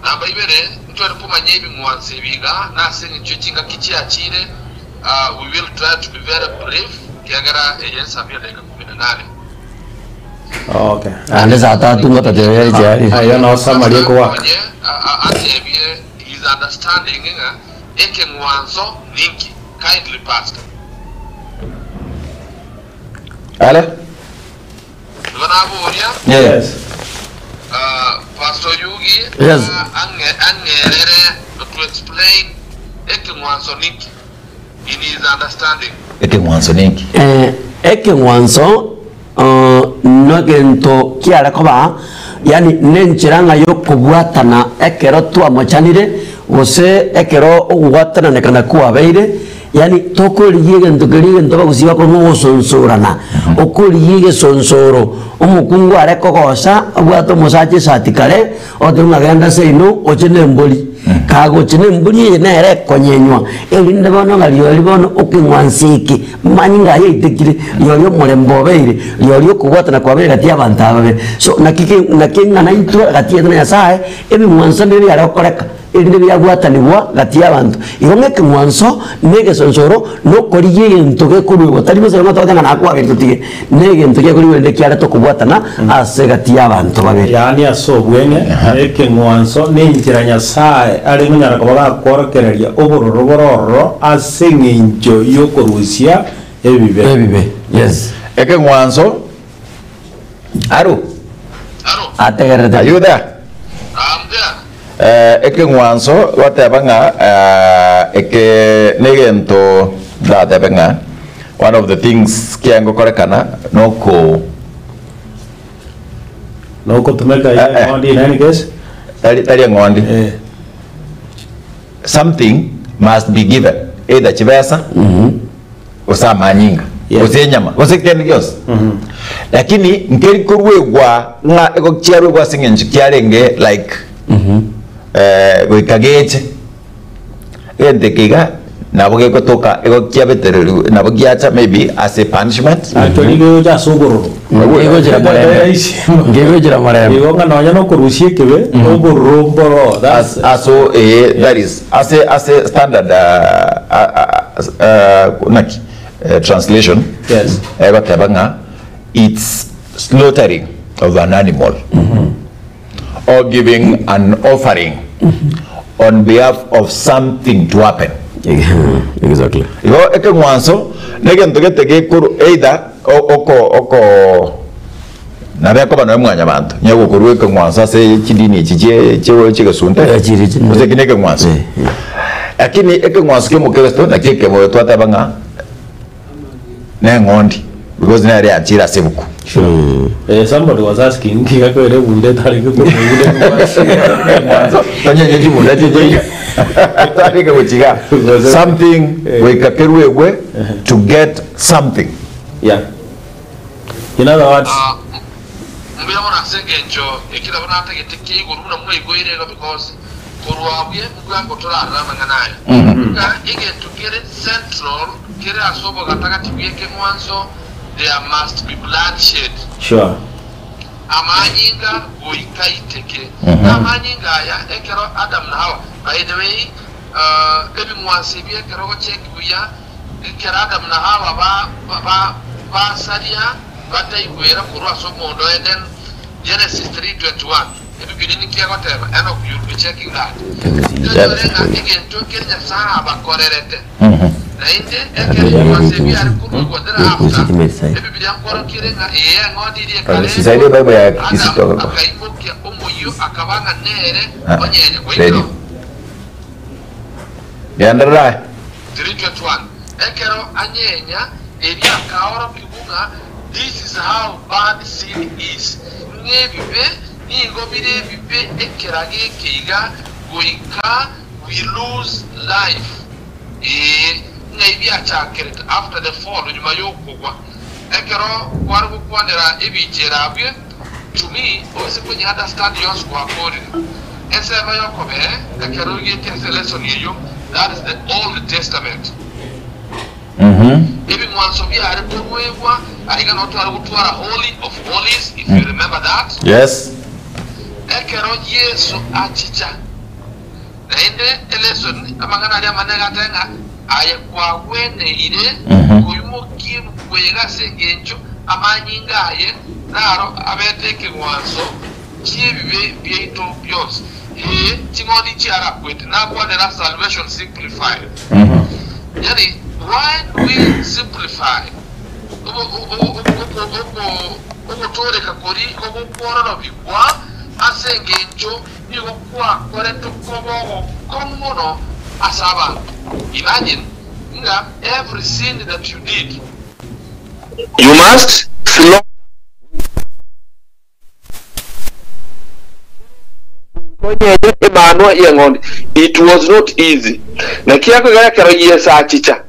Namba ibere, ntware komanya ebing'wanso ebi iga, na ase engencho ye chingaki chiachiire, we will try to be very brief, ekiagera eye ensabu ya dakika kumi na nane. Okay. Naende saa tatu ngotatebia richiari. Aye no summary ekowaka. Onye atebie his understanding ng'a ekeng'wanso ninki. Kindly pastor. Ale? Igo naboria. Yes. Pastor Oyugi Yes. ang'erere to explain ekeng'wanso ninki in his understanding. Ekeng'wanso ninki? Eh, ekeng'wanso negento kiare koba, yaani nenchera ng'a y'okobwatana ekero twamochanire, gose ekero ogwatananekana kwabeire, yaani tokorigia egento keria egento bagosiba korwa ogosonsorana, okorigia egesonsoro, omokungu are kogosa obwate omosacha esati kare, otebiwa ng'a genda seino oche nembori. Kagochia nembori eye nere ekonyenywa, erinde bono ng'a rirorio bono okeng'wanso eke, manyinga aye aitekire, rirorio omorembe obeire, rirorio okobwatana kwabeire gati y'abanto aba babere. So naki ke naki eng'ana intwe gati yaito na Nyasaye, ebing'wanso mbire biare gokoreka, erinde biabwatanigwa gati y'abanto. Igo ng'a ekeng'wanso, na egesonsoro, na okorigia egento gekoruegwa, tari bosa ng'a togote ng'a nakwabeire totige, na egento gekoruegwa erinde kiarete okobwatana ase egati y'abanto babere. Yaani ase obweng'e, na ekeng'wanso, na enchera Nyasae are konyara koba gakworokereria obororo bore ororo ase eng'encho y'okorusia ebibe. Ebibe, yes. Ekeng'wanso, Aro, Aro, Ategererete. are you there? I'm there. Ekeng'wanso goteba ng'a eke negento ndatebe ng'a one of the things kiangokorekana noko Nogotumeka Eh, eh. eng'ondi in any case. Tari tari eng'ondi. Eh. Something must be given either chibesa gose amanyinga Yes. gose enyama gose kende gionsi lakini nkeri koruegwa ng'a ego kiaruegwa ase eng'encho kiarenge like eh, goika geche egento eke iga nabo gegotoka ego kiabetereriwe nabo giacha maybe ase punishment Actually gegocha ase obororo. Ngegochera morembe. Ngegochera morembe. Igo ng'a nonya nokorusia ekebe, obororo mboro. That's Aso eh, that is ase ase standard ah, ah, ah, naki eh, translation Yes. egoteba ng'a it's slaughtering of an animal or giving an offering on behalf of something to happen. Exactly. Igo ekeng'wanso negento gete gekoru either o- oko oko nabo ekoba nonya mwanyabanto onye gokorwa ekeng'wanso ase chidini echi chie chie chiegesunte Eh, chiri chi- gose eki nekeng'wanso Eh, eh. Lakini ekeng'wanso kia omokristo nakio ekeboyo twateba ng'a neng'ondi because nere yachire ase ebuku. Eh, somebody was asking nki gakoira ebunda etarenge korwa ebunda ekeng'wanso. Tonyenye chibunda chiche tarenge gochiga something goika kerwegwe to get something. Yeah. In other words, Ah, mbuya mono ase engencho eki nabo natagete kia igoro buna mwaigweire iga because korwa abwo mbwango torarore amang'ana aya. Ng'a egento kere central kere ase obogatagati bw'ekeng'wanso there must be bloodshed. Sure. Amanyinga goika aiteke. Na amanyinga aya ekero Adam na Hawa, by the way, ah, ebing'wanso ebi ekero ogocheki buya, Ekero Adamu na Hawa ba, ba, basaria bataigwera korwa ase omondo o Eden, Genesis 3:21, Ebibilia ninki egoteba? Enock, you'll be checking that. Tonyore ng'a egento nkere Nyasae abakorerete. Naende ekero ebing'wanso ebi biare koruegwa thereafter, Ebibilia nkworokia ere ng'a eye eng'ondi eria Sisaidie ekarentwa, Bible ya Adamu Kisitoka kwa. akaimokia omoyio akaba ng'a nere Ah, onyenya. radio. Gwaikire? Genderera. 3:21 Ekero anyenya erio akaorokigwa ng'a this is how bad sin is, ng'a ebibe nigo bire ebibe ekerago eke iga goika we lose life. Ee, ng'ai biachakerete after the fall, nyuma y'okogwa. Ekero kware gokwanera ebicha ere abwo, to me, oise konye understand yonsi gwakorire. Ensemo y'okobee, ekero origetie ase lesson eyio, that is the old testament. Ebing'wanso biare koruegwa, aiga noo tware gotwara holy of holies, if you remember that. Yes. Ekero Yeso achicha. Naende elesson, amang'ana aria amanene agateba ng'a aye kwagweneire koimokia ebuku eye ase engencho amanyinga aye naro abete ekeng'wanso ki'ebibe biaito bionsi. Ee, ching'ondi nchiarakwete. Nakwanera salvation simplified. Yani why do we simplify? Ogotooreka koria igo gokwororobigwa ase engencho nigo gwakoretwe koba ogokong'u mono ase abanto. Imagine ng'a every sin that you did. You must slaughter. Onyenye emanwa y'eng'ondi. It was not easy. Naki akogera ekero Yeso achicha,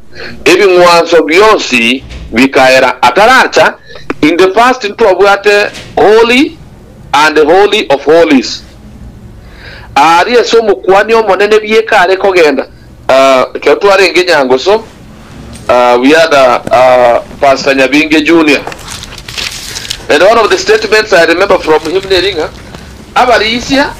ebing'wanso bionsi bikaera. Ataracha, in the past ntwabwate holy and holy of holies. Aaria ase omokuani omonene bieka are kogenda. Ekero twarenge Nyangoso, we had Pastor Nyabinge Junior. And one of the statements I remember from him neri ng'a abarisia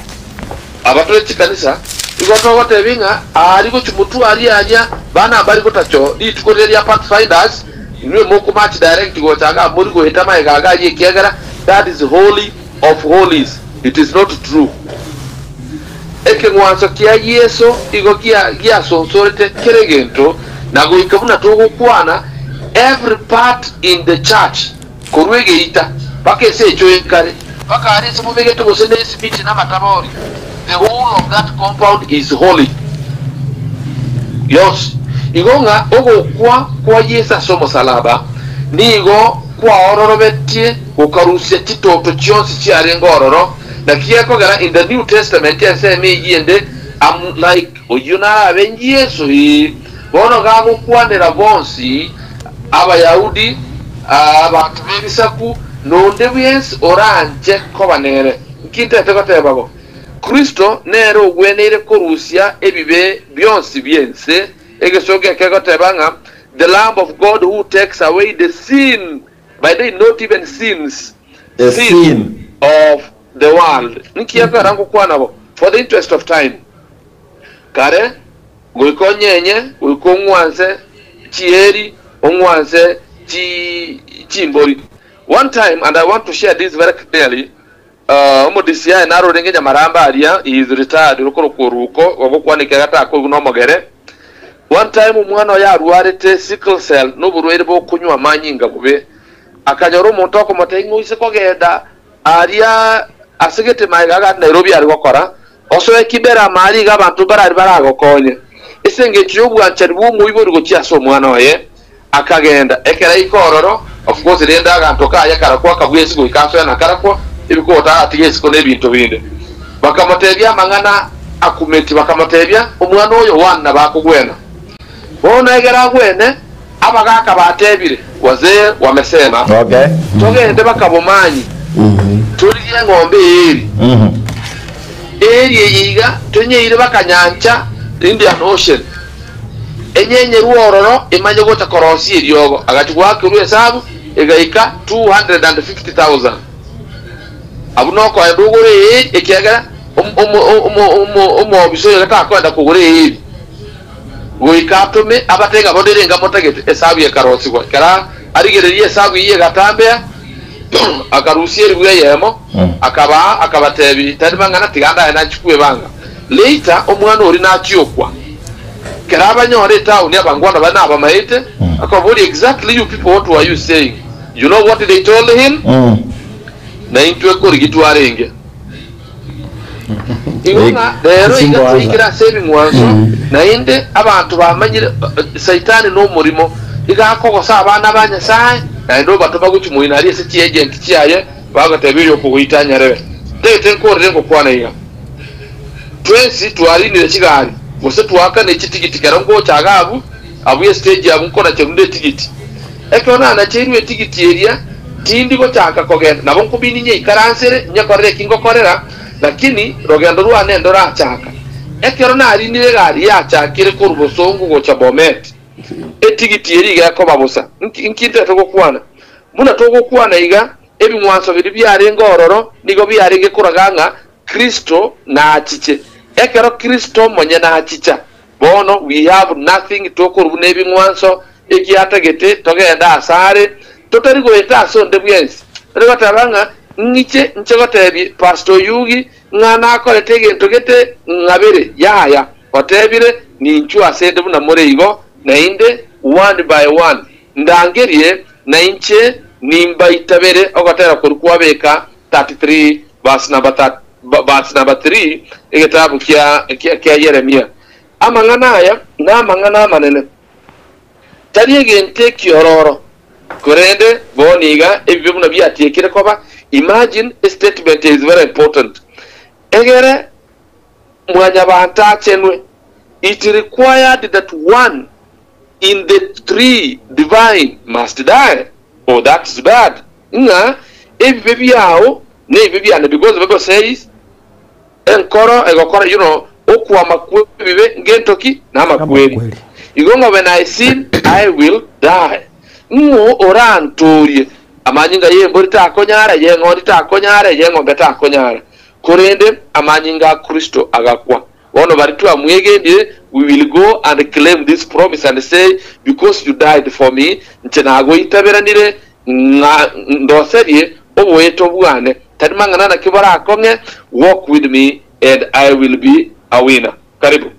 abatore chikanisa igo togotebi ng'a aari gochia motwe aria aria bana mbari gotacho rituko riria ria Pathfinders inwe mokomarch direct gocha igaa mori goeta magega iga aria ekiagera that is holy of holies it is not true. Ekeng'wanso kia Yeso igo giasonsorete kera egento, na goika buna togokwana, every part in the church, korwa egeita mpaka ase echo ekare, mpaka aria ase mobegete gose ne esimiti na amatabori, the whole of that compound is holy. Yonsi. Igo ng'a ogokwa kwa Yeso ase omosalaba nigo kwaororobetie gokarusia chitoto chionsi chiarenge ororo, Naki gekogera in the new testament ensemo eyio ende am like oyio narabe Yeso ee bono gagokwanera bonsi Abayahudi abanto b'ebisaku nonde bwensi oranche koba nere. Nki ntete goteba bo? Kristo nere ogweneire korusia ebibe bionsi bi'ense. Egesongo eke kegoteba ng'a the Lamb of God who takes away the sin by the not even sins, The sin sin. of the world. Nki ekogera ngokwana bo? For the interest of time. Kare goika onyenye, goika ong'wanse chieri, ong'wanse chi chimbori. One time, and I want to share this very clearly, uh, omo DCI narorenge Nyamaramba aria, he is retired, orokorokwa Oruko, gogokwana ekiagera takoigwa nomogere. One time omwana oye arwarete sickle cell, noborwaire bokonywa amanyinga bobe. Akanyora omonto okomotebia ng'a oise kogenda aaria ase gete magega agande Nairobi are gokora, osoe kibera amari iga abanto mbarari baragokonye. Ase engencho y'obwanchani bw'omoibori gochia ase omwana oye, akagenda. Ekero aika ororo, of course rende aganto kaye karakwo akabua ase goika asoe na karakwo, ebikogoto agatiga isiko na ebinto binde. Bakamotebia amang'ana akumeti, bakamotebia, Omwana oyo one nabo akogwena. Bono egere agwene, Abagaaka batebire, Wazee wamesema, Okay. Togende bakabomanyi, torigie eng'ombe eeri. Eeri eye iga tonyeire bakanyancha, Indian Ocean, enyenyerwe ororo emanye gocha korosia eriogo. Agachia goakerwa esabu egaika 250,000. Abwo nokoenda ogore eeri, ekiagera omoobisa oyo takoenda kogora eeri. Goika atome abatege ng'a bono ere enga motagete. Esabu ekarosigwa. Ekero arigereria esabu eyio egatambea, akarusia eribu eyemo, akabaa, akabatebia, Tari mang'ana, tiga ndaye nachie kwebanga. Later omwana oria nachie okwa. Ekero abanyora etaoni abangwana baria nabamaete, akababoria, Exactly you people what were you saying? You know what they told him? Naintwe korigia twarenge. Igo ng'a rero iga twaikire ase ebing'wanso, naende abanto bamanyire Saitani nomorimo, iga akogosa abana ba Nyasae, naende obatoma gochia moino aria ase chiagent chiaye, bagotebia oyo okogoita anyarebe. Ntagete nkorere ngokwana iga. Twensi twarinire chigari, gose twaakana echitigiti kero ngocha iga abwo, abwo estage abwo nkonacherwa nde etigiti. Ekero nanacheirwe etigiti eria, tindi gochaka kogenda, nabo nkobini nyeikaransere, nyekorere eki ngokorera, lakini rogendo rwane ndorachaka. Ekero narinire egari yachakire korwa bosongo gocha Bomet, etigiti eria iga ekoba bosa. Nki nki ntete gokwana? Buna togokwana iga, ebing'wanso biria biarenge ororo nigo biarenge koraga ng'a Kristo nachiche. Ekero Kristo omonyene achicha, Bono we have nothing tokorwa buna ebing'wanso ekiatagete togende asare, totari goeta ase onde bwensi. Tari goteba ng'a ng'iche nche gotebie Pastor Oyugi ng'a nakorete egento gete ng'abere, yaya, otebire ninchwe asende buna more igo, naende one by one ndangerie nainche nimbaitabere ogotera koria kwabeka 33 verse number verse number 3 egetabu kia kia Yeremia. Amang'ana aya namang'ana amanene, tari egento ekiororo, korende bono iga ebibe buna biatiekire koba. Imagine a statement is very important. Egere mwanyabanto achenwe, it required that one in the three divine must die. Oh that's bad. Ng'a ebibe biao nebibe biane because the bible says enkoro egokora you know okwama kwebibe ngento ki? Namakweri. Amakweri. Igo ng'a when I sin I will die. Ng'o orantoorie? Amanyinga y'embori takonyara, ey'eng'ondi takonyara, ey'eng'ombe takonyara. Korende amanyinga a Kristo agakwa. Bono baria twamwegenire, we will go and claim this promise and say, because you died for me, inche nagoitaberanire ng'a ndoserie oboeto bwane, tari mang'ana naki borakong'e, walk with me and I will be a winner. Karibu.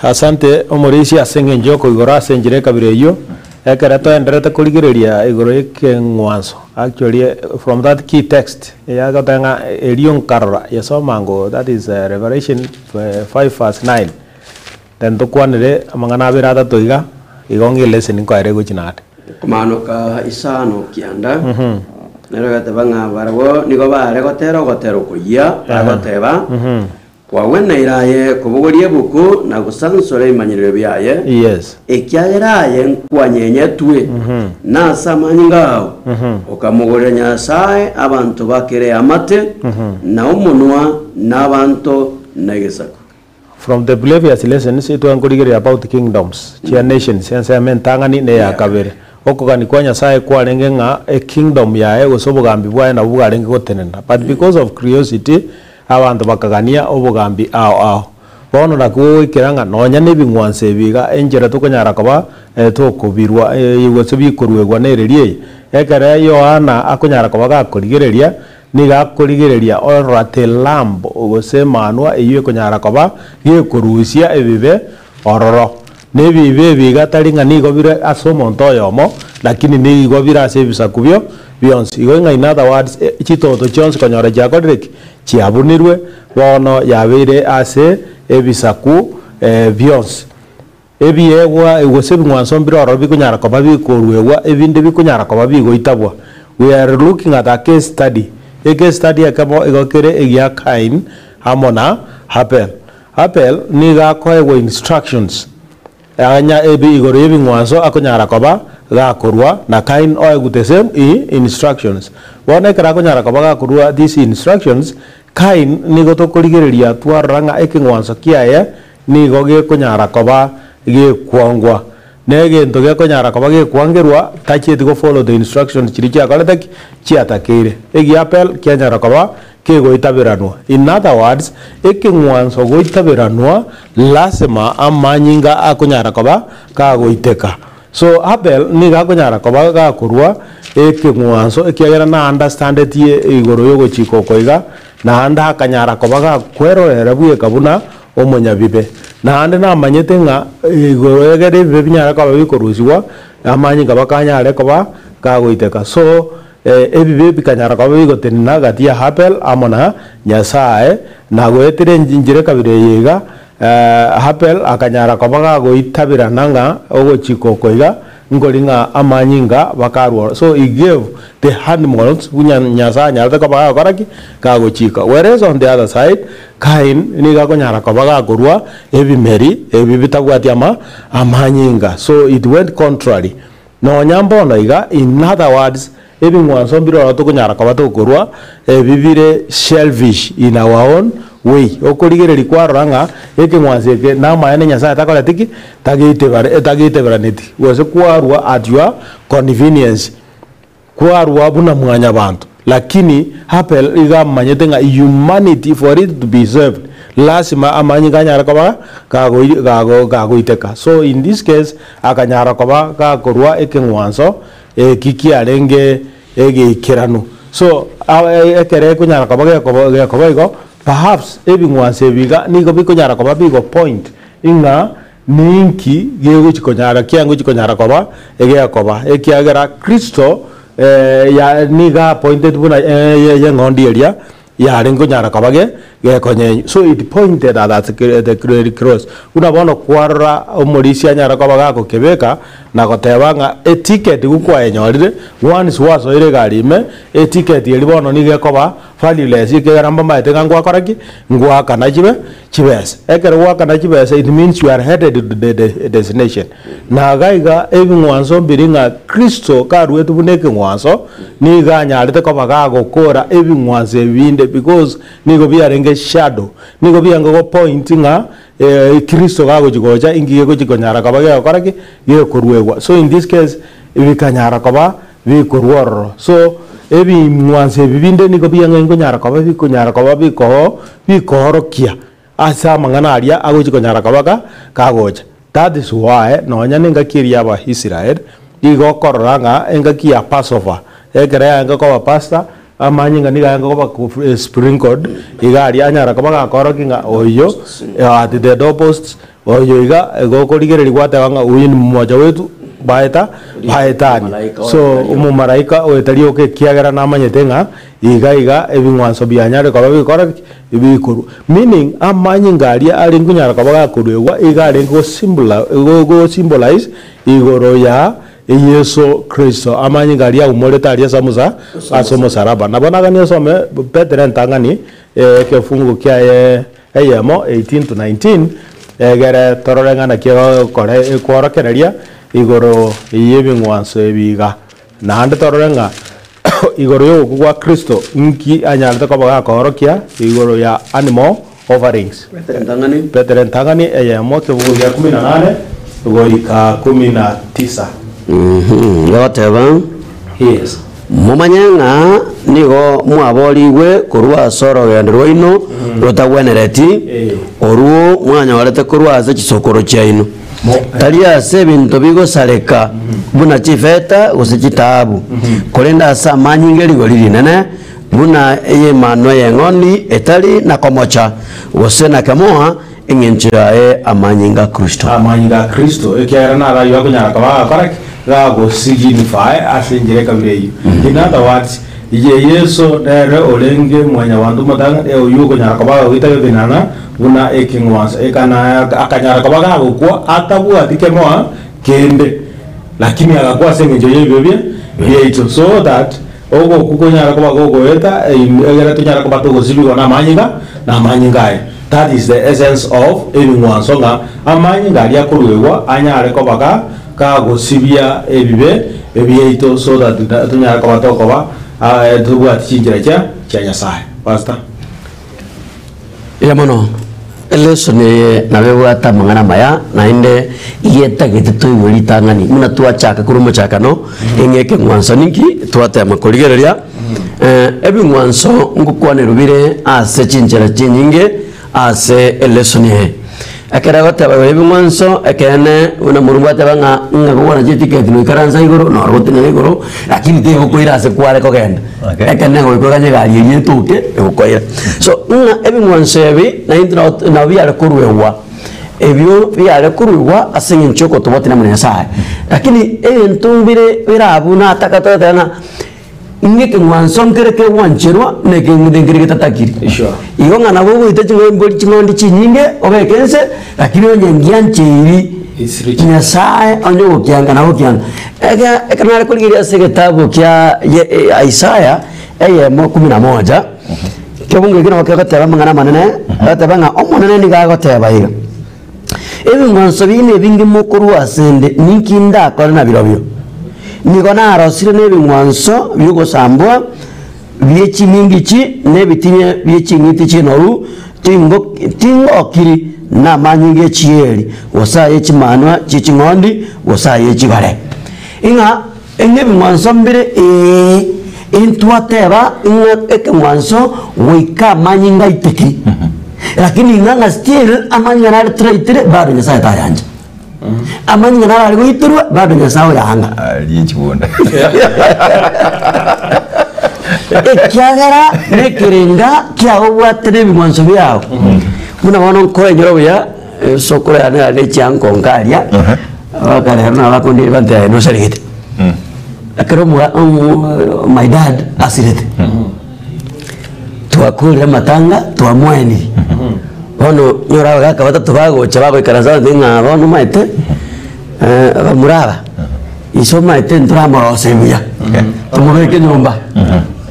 Asante omorisia ase engencho y'okoigora ase enchera ekabira eyio, ekero toenderete korigereria igoro y'ekeng'wanso actually from that key text eyagoteba ng'a erio nkarora yesoma ango that is Revelation 5 verse 9 then tokwanere amang'ana abere atato iga, igo ng'a eleseni nkoera egochia naende. Komanoka isano kianda, nere ogateba ng'a barabwo nigo baare gotera ogotera okoyia, bagoteba, Kwagweneire aye kobogoria ebuku na gosansora ebimanyerero biaye, Yes. ekiagera aye nkwanyenyetwe, na ase amanyinga ao okamogorera Nyasae abanto ba kera eamate, na omonwa, na abanto, na egesaku. From the previous lessons etwankorigereria about kingdoms chia nations ensemo entang'ani na eya kabere. Okogania kwa Nyasae kwarenge ng'a ekingdom yaye gose obogambi bwaye nabwo bwarenge gotenena but because of curiosity Abanto bakagania obogambi ao ao. Bono naki gogoikera ng'a nonya nebing'wanso ebi iga enchera tokonyara koba tokobirwa gose bikoruegwa nereri eye. Ekero Yohana akonyara koba gakorigereria, nigo akorigereria ororate lamb gose emanwa eyio ekonyara koba gekorusia ebibe ororo. Nebibe ebi iga tari ng'a nigo bire ase omonto oyomo, lakini nigo bire ase ebisaku bio bionsi. Igo ng'a in other words, chitoto chionsi konyora chiakorire ki? Chiabunirwe, bono yabeire ase ebisaku bionsi. Ebiegwa gose ebing'wanso mbire ororo bikonyara koba bikoruegwa, ebinde bikonyara koba bigoitabwa. We are looking at a case study. Ecase study ekemo igo kere egia Cain amo na Abel. Abel nigo akoegwa instructions anya ebi igoro y'ebing'wanso akonyara koba gakorua, na Kain oegwe the same i instructions. Bono ekero akonyara koba gakorua these instructions, Kain nigo tokorigereria twarora ng'a ekeng'wanso kiaye nigo gekonyara koba gekwangwa. Na egento gekonyara koba gekwangerwa tachieti go follow the instructions chiria chiakorete ki? Chiatakeire. Egia Abel kianyara koba. Kegoitaberanwa. In other words, ekeng'wanso goitaberanwa lasima amanyinga akonyara koba kagoiteka. So Abel nigo akonyara koba gakorwa ekeng'wanso ekiagera na understandetie igoro yogochika oko iga, naende akanyara koba gakwerorera bweka buna omonyabibe. Naende namanyete ng'a igoro egere ebibe binyare koba bikorusigwa, amanyinga bakanyare koba kagoiteka. So Ebibe bikanyara koba bigotenena gati ya Habel amo na Nyasae, na goetera enchera ekabira eye iga, Habel akanyara koba gagoitabirana ng'a ogochika oko iga nkori ng'a amanyinga bakarwa. So he gave the animals buna Nyasae anyarete koba gagokora ki? Gagochika. Whereas on the other side, Cain nigo akonyara koba gakorwa ebimeri ebi bitabwati ama amanyinga. So it went contrary. Nonya mbono iga, in other words, ebing'wanso mbire ororo tokonyara koba tokorwa, ebi bire selfish in our own way. Okorigereria kwarora ng'a ekeng'wanso eke namaene Nyasaye takoreti ki? Tageitebare tageiteberaneti, gose kwarwa at your convenience, kwarwa buna mwanyabanto. Lakini Abel iga amanyete ng'a humanity for it to be saved lasima amanyinga anyare koba gagoi gago gagoiteka. So in this case akanyara koba gakorwa ekeng'wanso eki kiarenge egeikeranu. So ekere ekonyara koba gekoba gekoba igo perhaps ebing'wanso ebi iga nigo bikonyara koba bigo point ing'a ninki gegochi konyara kiangochi konyara koba egekoba ekiagera Kristo ya nigo appointed buna y'eng'ondi eria yarenge konyara koba ge gekonyenywa. So it pointed at that the the cross. Buna bono kwarora omorisia anyare koba gakokebeka na goteba ng'a eticket gokwayenyorire, once gwasoire egari ime, eticket eria bono nigo ekoba valueless ekiagera mbamaete ng'a ngwakora ki? Ngoakana chibe chibesa. Ekero goakana chibesa it means you are headed to the the destination. Na iga iga ebing'wanso mbiri ng'a Kristo karuetwe buna ekeng'wanso, nigo anyarete koba gagokora ebing'wanso ebinde because nigo biarenge shadow, nigo biarenge go point ng'a Kristo gagochi gocha inki gegochi konyara koba gegokora ki? Gekoruegwa. So in this case, bikanyara koba bikorwa ororo. So ebing'wanso ebi binde nigo biang'e nkonyara koba bikonyara koba bikoo bikoorokia ase amang'ana aria agochi konyara koba ga kagocha. That is why nonya na engaki eria ya abaisrael, nigo okorora ng'a engaki ya Passover, ekero yarenge koba pastor, amanyinga nigo arenge koba ko sprinkled iga aria anyara koba gakoorokia ng'a oyo at the door posts, oyo iga igo okorigereria gwateba ng'a huyu ni mmoja wetu baeta baetani. So omomalaika oetari oka ekiagera namanyete ng'a iga iga ebing'wanso bianyare koba bikora ki? Bikorwa. Meaning amanyinga aria arenge konyara koba gakoruegwa iga arenge gosimbula go symbolize igoro ya Yeso Kristo. Amanyinga aria aumorete aria ase omosa ase omosaraba. Nabo naganie osome Petero entang'ani ekefungu kiaye eyemo 18 to 19 egere torore ng'a naki egokora ekworokereria igoro y'ebing'wanso ebi iga. Naende torore ng'a igoro y'ogokwa gwa Kristo inki anyarete koba gakoorokia igoro ya animal offerings. Petero entang'ani eyemo ekebugu gia kumi na nane goika kumi na tisa. Egoteba, Yes. Momanye ng'a nigo mwaboorigwe korwa ase orogendo rwaino rotagwenereti, orwo mwanyorete korwa ase chisokoro chiaino, tari ase ebinto bigosareka buna chifeta gose chitaabu, korende ase amanyinga e rigori rinene, buna ey'emanwa y'eng'ondi etari na komocha gose na kemoa, Engencho yaye amanyinga a Kristo. Amanyinga a Kristo, ekiagera naro ayio akonyara koba agakora ki? Gagosignify ase enchera ekabira eyio. In other words, ye Yeso nere orenge mwanyabanto omotang'ani oyio okonyara koba agoita ebinana buna ekeng'wanso, ekana akanyara koba gagokwa atabwati kemoa kende, lakini agakwa ase engencho y'ebibe bia biaito so that Ogokwa konyare koba gogoeta egere tonyare koba togosibigwa namanyinga namanyinga aye. That is the essence of ebing'wanso ng'a amanyinga aria akoruegwa anyare koba ga kagosibia ebibe biaito so that tonyare koba tokoba tobwati chinchera chia chia Nyasaye. Pastor. Mbuya mono. Elesson eye nabo ebwate amang'ana amaya naende iga etagete toigwe ritang'ani buna twachaka korwa omochakano eng'e ekeng'wanso ninki twatema korigereria. Ebing'wanso ngokwanerwa bire ase chinchera chinyinge ase elesoni eye. Ekero egoteba igoro y'ebing'wanso, ekeene buna Omorungu ateba ng'a ng'a kogwana chitiketi noikaransa igoro, noro gotenena igoro, lakini tegokoira ase kware kogenda. Okay. Ekeene goika oganye egari eria etoke egokoira. So ng'a ebing'wanso ebi naintwe nabo nabo biare koruegwa, ebio biare koruegwa ase eng'encho y'okotobotina amo na Nyasaye. Lakini ebinto mbire bire abwo nataka togoteba ng'a Ng'a ekeng'wanso nkere kegwancherwa, na ekeng'undo nkere getatakiri. Sure. Igo ng'a nabo ogoita ching'ombori ching'ondi chinyinge obeke inse, lakini onye ngiancheiri It's rejected. Nyasaye onye ogokianga na gokianga. Eke ekero nare korigereria ase egetabu kia ye eh, Isaya eyemo kumi na moja, kebungo ekio nabo kegoteba amang'ana amanene, egoteba ng'a Omonene nigo agoteba iga, Ebing'wanso biaino ebinge mokorua asende, ninki ndakore nabirobio? Nigo narosire nebing'wanso bi'ogosambwa bie chimingichi, na ebitinya bie ching'iti chinoru, tingo tingokiri namanyinga e chieri, gose aye chimanwa chie ching'ondi, gose aye chigore. Ing'a ng'a ebing'wanso mbire, ee, intwateba ng'a ekeng'wanso goika amanyinga aiteke, lakini ing'a ng'a still amanyinga nare toraitire bado Nyasaye tayancha. Amanyinga naro are goiterwa bado Nyasaye oyanga. Arie chibunda. Ekiagera nekerenga kiao obwate na ebing'wanso biao. Buna bono nkoenyora buya, esokoro yane yare ne chianko nkaria, Abakarero nabo bakondire banto yaye nosaregete. Ekero omwa omo my dad asirete, twakorire amatanga twamoeniri. Bono nyora abagaka batato bagocha bagoikaransa abanto ng'a bono omanyete bamura aba, inse omanyete ntoramoroseria buya, tomobeke nyomba,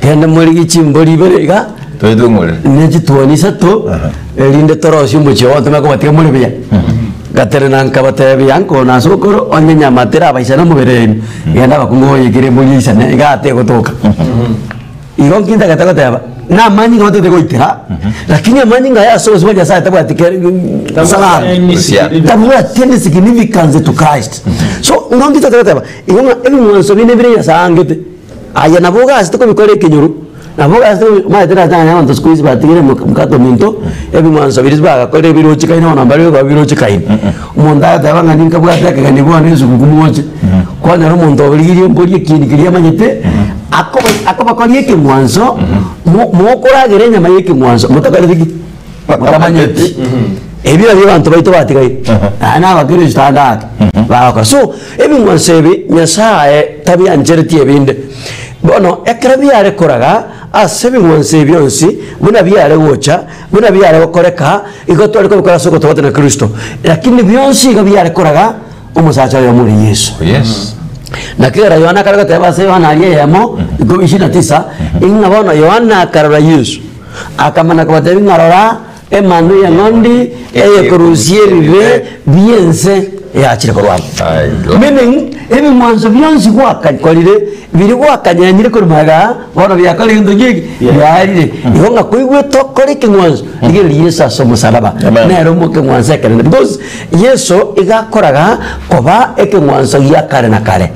genda morigie chimbori ibere iga. Toitung'ure. Ne chituoni isato, erinde torosie omochie oo tome kobatiga more buya. Ngatenena nkabatebia, Nkona ase okoro, onye enyama terabaisane omobere oino, genda abakungu boyekere embori eisane, iga tegotoka. Igo nki ntagete goteba, namanyinga batagete goitera, lakini amanyinga aya ase obosio bwa Nyasaye tabwati ke salama. Tabwati any significance to Christ. So, igo nki ntagete goteba, igo ng'a ebing'wanso binde bire Nyasaye aangete, Aye nabo ogasete kobikora ekenyoro, nabo ogasete kobi omanyete natang'ani abanto siku hizi batigire moka mokato ominto, ebing'wanso biria bagakorire birochekaine bono mbare koba birochekaine. Omonto agateba ng'a ninkabwate ekegeni bono esuguku moche, kwanyora omonto origirie embori ekieni keria amanyete, akoba akobakoria ekeng'wanso, mo mokoragera enyama ya ekeng'wanso motakoreti ki? Motamanyeti. Ebi nabio abanto baito batigaire, naende na abakristo ande ake bagokora. So, ebing'wanso ebi Nyasaye tabianchereti ebinde. Bono ekero biare koraga ase ebing'wanso ebi bionsi, buna biare gocha, buna biare gokoreka, igo tware kobikora ase ogotogota na Kristo. Lakini bionsi igo biare koraga omosacha oyomo ore Yeso. Yes. Naki ekero Yohana akare goteba ase Yohana aria eyemo, ikomi ishirini na tisa, ing'a bono Yohana akarora Yeso. Akamana kobatebia ng'a rora, Emanwa y'eng'ondi eyekorusia ebibe bi'ense yachire korwa amo. Meaning, ebing'wanso bionsi gwakakorire, biria gwakanyenyire korwa magega, bono biakorire gento ki eki? Biarire. Igo ng'a koigwete okore ekeng'wanso, rigereria Yeso ase omosalaba. Amen. Nere omo ekeng'wanso ekenene. Because Yeso iga akoraga koba ekeng'wanso gia kare na kare.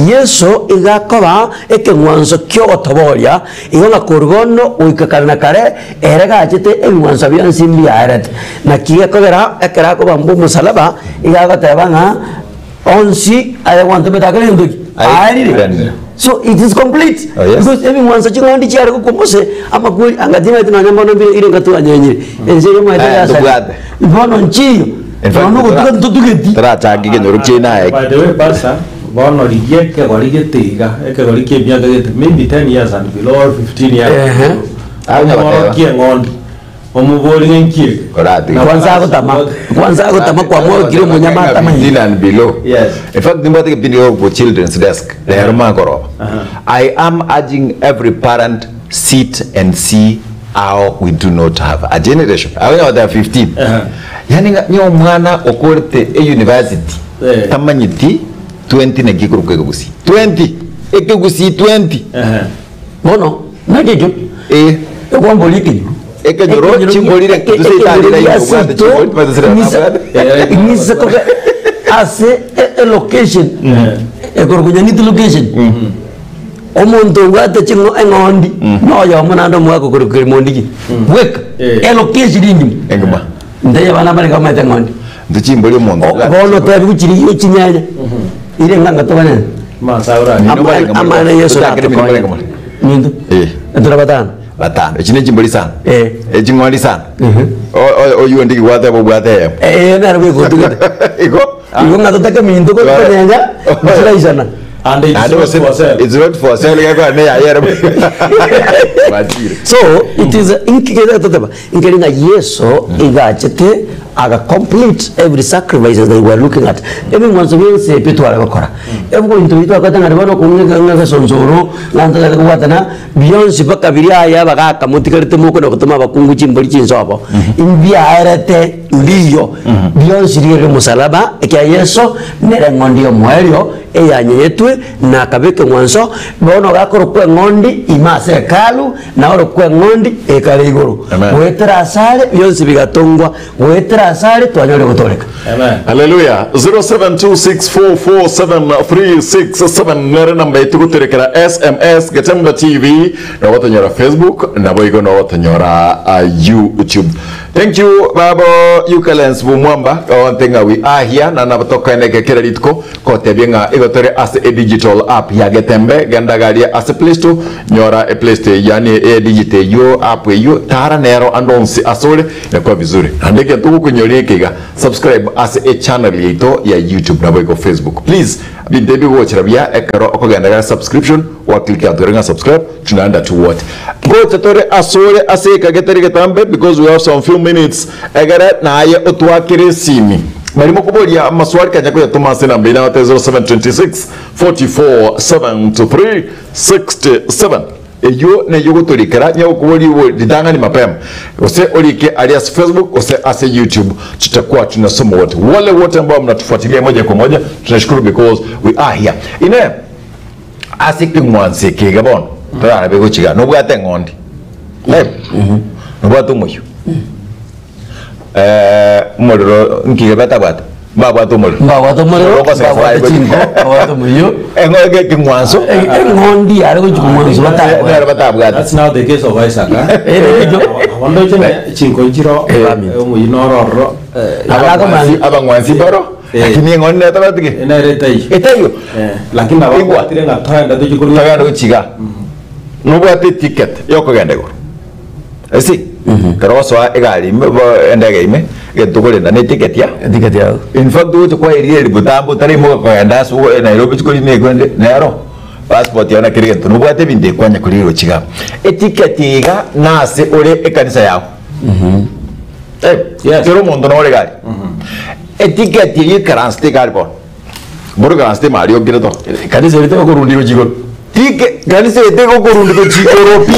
Yeso iga akoba ekeng'wanso ki'ogotoboria, Igo ng'a korwa bono goika kare na kare ere gachete ebing'wanso bionsi mbiaerete. Naki gekogera ekero akobambwa omosalaba, iga agoteba ng'a onsi aye gwantomete akore gento ki? Aerire. So it is complete. Oh, yes. Because ebing'wanso ching'ondi chiare gokwa mose, amakweri anga timanyeti nonya mbono mbire ire ngatwanyenyire. Ense eye omanyete Eh, yasarire. ntobwate. Bono nchiyo. In fact, Nonya ogotuga ntotugeti. Torachange ekenyoro kiaino aye. By the way, Pastor, Bono rigia ekegori gete iga, ekegori ki'emiaka gete, maybe 10 years and below or 15 years and Ehe. below. Aye Omworokie eng'ondi, omoborie ng'a inki eke? Oratiga. Kwanza agotama, kwanza agotama kwamworokire omonyama atamanyeti. 15 and below. Yes. In fact, nimbwate egepindi gekorokwa Children's Desk, rero magoroba. I am urging every parent sit and see how we do not have a generation. Abanye goteba 15. Yaani ng'a nigo omwana okorete e university Eh. tamanyeti 20 naki ekorokwa ekegusii. 20! Ekegusii 20! Ehe. Bono, naki ekio? Eh. Ekwamboria ekenyoro. Ekenyoro, chimbori re- eke- tose ekenyoro itari gia obwate seito, chimbori, tobwate sere ng'isa- nabwate. ng'isa kobe ase e- elocation, ekorokwa Nyaniti location. Omonto obwate ching'o eng'ondi noyomo naende omogaka okorokwa Kerimondigi bweka Eh. elocation engima. Engima. Ntaiyo abana barenge bamaete eng'ondi. Intwe chimbori omonto O- Bono otebiwu chirigia ochinyenye ire ng'a ng'a toganyenya. Masae orare. Mino barenge more. Amang'ana Yeso Tochakere mino natokonye. barenge more. Minto. Eh. Etore batano. Batano. Echi ne chimbori sana. Eh. Eching'ondi sana. O- o- Oywo ndigi gwateba obwate eyemo. Eh, nere bweka otugete. Igo. Igo ng'a totake minto konyenya chiraisana. And it's Naende not gose for sale. it's not for sale gekora ne yayere. Batire. So it is inki kere toteba nkeri ng'a Yeso iga achete aga complete every sacrifices they were looking at ebing'wanso bionsi ebi tware gokora ebinto biria twakorete ng'a bono okong'ika ng'a egesonsoro ng'a ntotagete kobwatana bionsi mpaka biria aye abagaka motigarete mokona gotoma abakungu chimbori chinsobo mbiaerete mbiyo bionsi rigereria omosalaba ekiagera Yeso nere eng'ondi y'omoerio eyanyenyetwe na akaba ekeng'wanso, bono gakorokwa eng'ondi ime ase Hekalu, na orokwa eng'ondi ekare igoro. Amen. Goetera asare bionsi bigatongwa, goetera asare twanyorire gotooreka. Amen. Haleluya 0726447367 nere namba yetu goterekera sms Getemba TV nogotonyora Facebook naboigo nogotonyora uh, YouTube Thank you babo Eucalens Bumwamba onte ng'a we are here na nabo tokoeneke kera rituko Kotebie ng'a igo tore ase edigital app ya Getembe, genda garia ase Play Store, nyora eplay store eyio yaani edigit eyio, app eyio, tara nero ande onsi ase ore, inakuwa vizuri. Naende egento ogokonyoria eke iga, subscribe ase echannel yaito ya YouTube naboigo Facebook. Please, ebinto ebi bigochera buya ekero okogenda iga subscription, gwa click ahantu hare ng'a subscribe, tunaenda tu wote. Ngocha tore asore ase egeka getari getambe because we have some few minutes egere naye otwakere esimi. Baria mokoboria amaswali kanya koyatoma ase enamba eye nabate 0726 44 73 67 eyio neyio ogotorikera onye gokoboria igo ritang'ani mapema gose orike aria ase Facebook gose ase YouTube tutakuwa tunasoma wote wale wote ambao mnatufuatilia moja kwa moja tunashukuru because we are here ine ase ekeng'wanso eke iga bono torarabe gochiga nobwate eng'ondi eh nobwate omoyio Eh, omorero nki gebe atabwate? Mbabwate omorero. Mbabwate omorero, Okosesa mbabwate baye chinko, mbabwate omoyio. Eng'o ekeng'wanso. Eng'ondi yare gochia kong'wanso batabwate. Nero batabwate. That's now the case of Isaac. Eh? Abondoche ng'a chinko nchiro omoyio noro ororo. Abang'wansi abang'wansi mbaro lakini eng'ondi nere tabwati ki? Nere etaiyo. Etaiyo. Lakini nabo Igwa. abwatire ng'a toende tochie korwa. Togende gochiga. Nobwate eticket yokogenda igoro. Ase, ekero ogosoa egari ime bo endege ime, egento okorenda ne eticket ya. Eticket yago. In fact ogocha kwaeria eri botambe otaraimoka kogenda ase ogo Nairobi chikori na ekwende nero passport yao na kera egento nobwate ebinto ekwanya koria gochia igaa. Eticket iga nase ore ekanisa yago. Eh, Yes. kera omonto nore egari. Eticket eyio ekaransete egari bono. Mboro ikaranse ime aria okire to. Kanisa eri tegokorundia gochia igoro. Tike kanisa eye tegokorundia gochia igoro pi.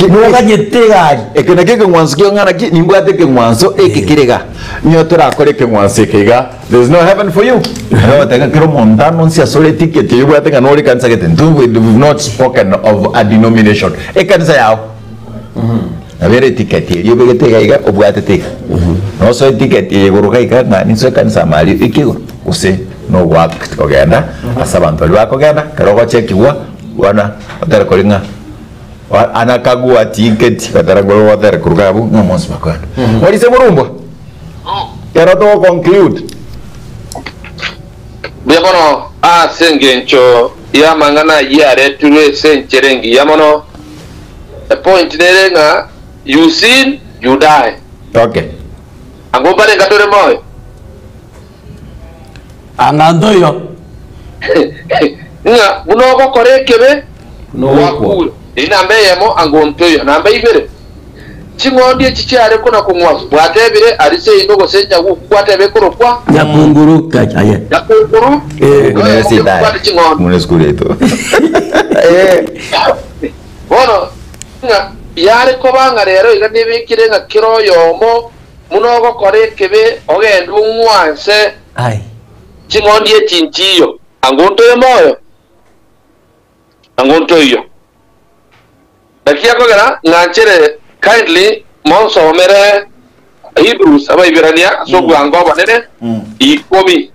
Nokanyete egari. Eke nakio ekeng'wanso kia ng'a naki nimbwate ekeng'wanso eke kere iga. Nigo torakore ekeng'wanso eke iga, there is no heaven for you. Nabo ogoteba ng'a kera omonto anonsi asore eticket eyio obwate ng'a nore ekanisa gete, intwe we have not spoken of a denomination. Ekanisa yao. Nabo ere etiketi eria obegete iga iga obwatete iga. Nosoe etiketi eye igoro iga iga ng'a ninsoe ekanisa ime aria eke igoro gose nogoact kogenda ase abanto baria bakogenda ekero ogochekigwa bwana otare kori ng'a wa- anakagua tiketi otara korwa otere korwa iga abwo ng'a bonsi bakogenda. Morise morumbwa, ekero togo conclude. Mbuya mono ase engencho y'amang'ana ayio aretirwe ase enchera engiya mono. Epoint nere ng'a you sin you die. Okay. Ango mbarenga tore moyo? Ang'a ntoiyo. Ng'a buna ogokora ekebe Buna ogokwa. gwakure. Eyio namba eyemo, ango ntoiyo. Namba ibere, ching'ondi echi chiare kona kong'wanswa, bwatebire aria seino gose nyaguku gwateba ekorokwa Nyakunguru kacha aye. nyakunguru, Eh. noyomo kebwate ching'ondi. Muna esukuru yaito. Eh. Bono ng'a yare koba ng'a rero iga nebekire ng'a kera oyomo buna ogokora ekebe ogende ong'wanse Ai. ching'ondi echi nchiyo, ango ntoyo moyo, ango ntoiyo. Naki akogera ng'a nchere kindly monsomere Hebrews Abaibirania ase obwango obonene ikomi.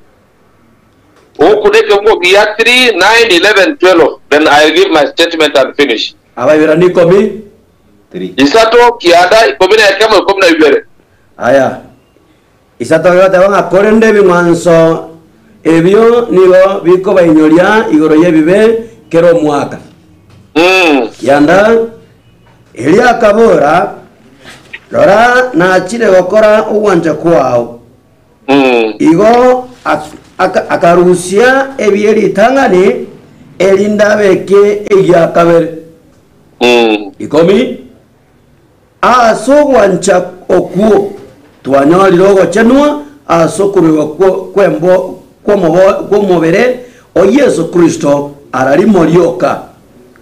Ogokuna ekebugo gia 3, 9, 11, 12, then I'll give my statement and finish. Abaibirania ikomi. 3. Isato, kianda, ikomi na ekemo, ikomi na ibere. Aya, Isato egoteba ng'a korende ebing'wanso ebio nigo bikobainyoria igoro y'ebibe kera omwaka. Kianda, Erio akabora, Rora nachire gokora ogwancha kwao. Igo akarusia ebie ritang'ani, erinde abeke egia kabere. Ikomi. Ase ogwancha okwo twanyorire ogochenwa ase okoruegwa kw'omobere o Yeso Kristo ara rimo rioka.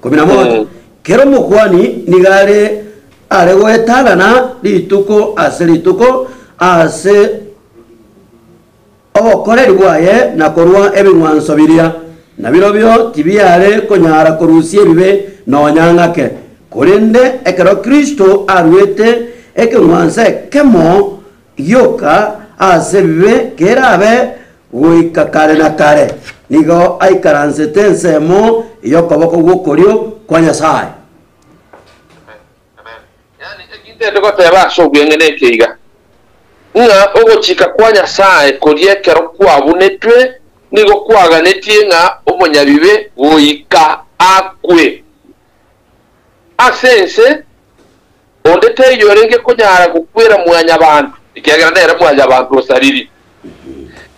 11 Kera omokuani nigo are are goetanana rituko ase rituko ase obokoreri bwaye na korua ebing'wanso biria, na birobio tibiare konyara korusia ebibe nonya ng'ake. Korende ekero Kristo aruete ekeng'wanso ekemo gioka ase ebibe kerabe goika kare na kare, nigo aikaransete ensemo y'okoboko gw'okorio kwa Nyasae. Yaani egintete goteba ase obweng'e neke iga, ng'a ogochika kwa Nyasae koria ekero kwabunetwe nigo kwaganetie ng'a omonyabibe goika akwe. Ase ense, onde taiyo orenge konyara gokwera mwanyabanto, ekiagera nere mwanyabanto osariri.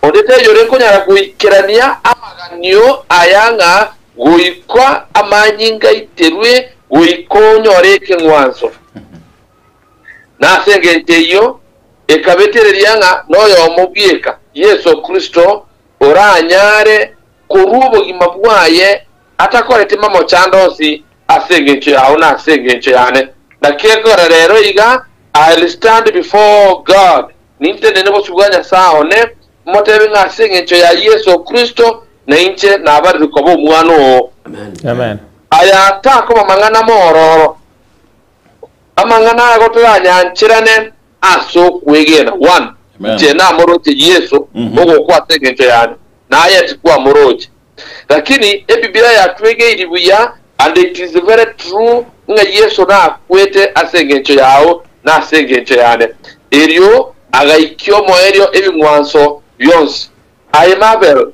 Onde taiyo orenge konyara goikerania amaganio aya ng'a goika amanyinga aiterwe goika onyore ekeng'wanso. Na ase engencho eyio ekabetereria ng'a noyomo bweka, Yeso Kristo, oranyare korua obogima bwaye atakoreti mamochando onsi ase engencho yao na ase engencho yane. Naki ekero rero iga, I'll stand before God, nintenene bosio bwa Nyasae one, motebe ng'a ase engencho ya Yeso Kristo nainche nabarire koba omwana oo. Amen. Aya takoba mang'ana mororo, amang'ana aya gotoranyancherane ase okwegena. One, Amen. inche namoroche Yeso ogokwa ase engencho yane, na aye tikwamoroche. Lakini Ebibilia yatwegeiri buya and it is very true ng'a Yeso nakwete ase engencho yao na ase engencho yane. Erio agaikia omoerio ebing'wanso bionsi. Aye Mabel,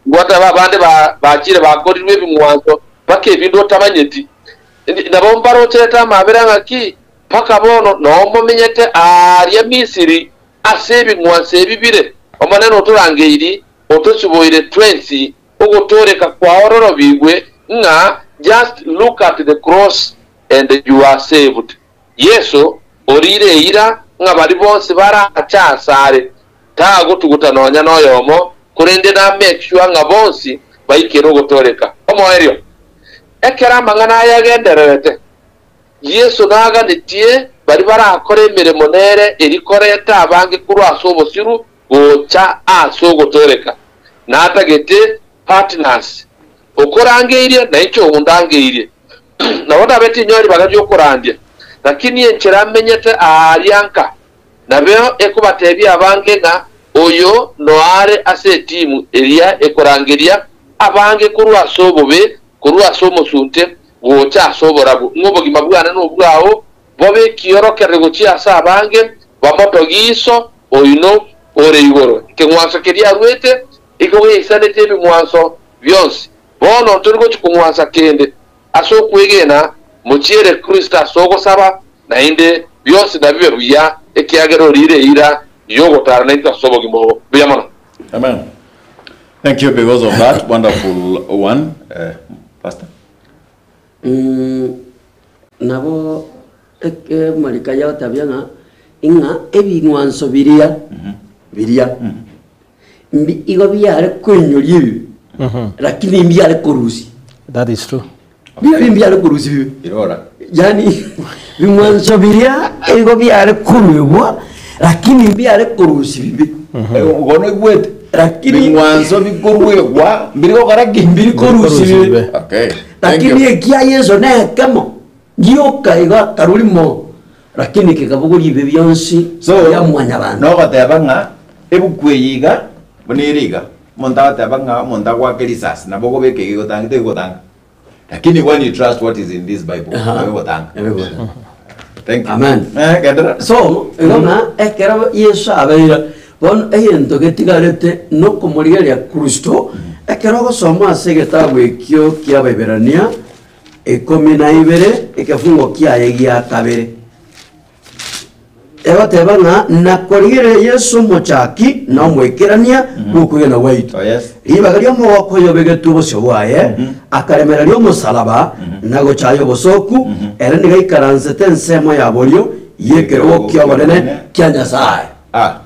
ngwateba abande bachire bakorirwe ebing'wanso mpaka ebinto otamanyeti. Nabo mbarocherete amabera ng'aki mpaka bono noo momenyete aaria Misiri ase ebing'wanso ebi bire. Omonene otorangeiri Otosiboire twensi ogotooreka kwaororobigwe ng'a just look at the cross and you are saved. Yeso orire eira ng'a baria bonsi barache asare tagotuguta nonya noyomo korende na make sure ng'a bonsi baikere ogotooreka. Omoerio, ekero amang'ana aya agendererete, Yeso naganetie baria barakore emeremo nere eri koreta abange korwa ase obosiru gocha ase ogotooreka, natagete partners, okorangeirie nainche ondangeirie. Nabo ndabe tinyori ribaga riokorandia, lakini enchera menyete aaria nka, nabeo ekobatebia abange ng'a oyo noare ase etimu eria ekorangeria abange korwa ase obobe, korwa ase omosunte gocha ase oborabu, ng'a obogima bwane nobwao bobe ekiorokerero gochia ase abange bamotogie iso oino ore igoro. Ekeng'wanso keria aruete igo geisaneti ebing'wanso bionsi. Bono ntori gochia kong'wansa kende. Ase okwegena mochiere Kristo ase ogosaba, naende bionsi nabibe buya, ekiagera orire eira y'ogotaara naintwe ase obogima obo. Mbuya mono. Amen. Thank you because of that wonderful one, uh, Pastor. Mm, nabo Ekemarika yagotabia ng'a ing'a ebing'wanso biria biria mbi igo biare koinyoria ebibe lakini mbiare korusia. That is true. Biria mbiare korusia bibe. Irora. Yaani bing'wanso biria igo biare koruegwa lakini mbiare korusia bibe. Bono oigwete? Lakini Bing'wanso bikoruegwa mbiri gokora ki? mbiri korusia bibe. Okay. Thank Lakini you. ekia Yeso nekemo. Gioka igo akarurimo, lakini kekabogoria ebibe bionsi So, bia mwanyabanto. nogoteba ng'a ebuku eye iga, buna ere iga. Omonto agoteba ng'a omonto agoake risasi nabo okobeka ege egotanga tegotanga. Lakini when you trust what is in this bible, Aha. nabo egotanga. Nabo egotanga. Thank you. Amen. Eh, genderera. So, igo ng'a ekero Yeso abeire, bono egento getigarete nokomorigereria Kristo, ekero ogosoma ase egetabu ekio ki'Abaeberania ikomi na ibere, ekefungo kiaye gia kabere. Egoteba ng'a nakorigereria Yeso omochaki na omoikerania bw'okwegena gwaito. Oh, yes. Ribaga ri'omogoko oyobegetwe obosio bwaye, akaremereria omosalaba, na gochaya obosooku, ere nigo aikaransete ensemo ya borio y'ekerogo ki'obonene kia Nyasae. Ah.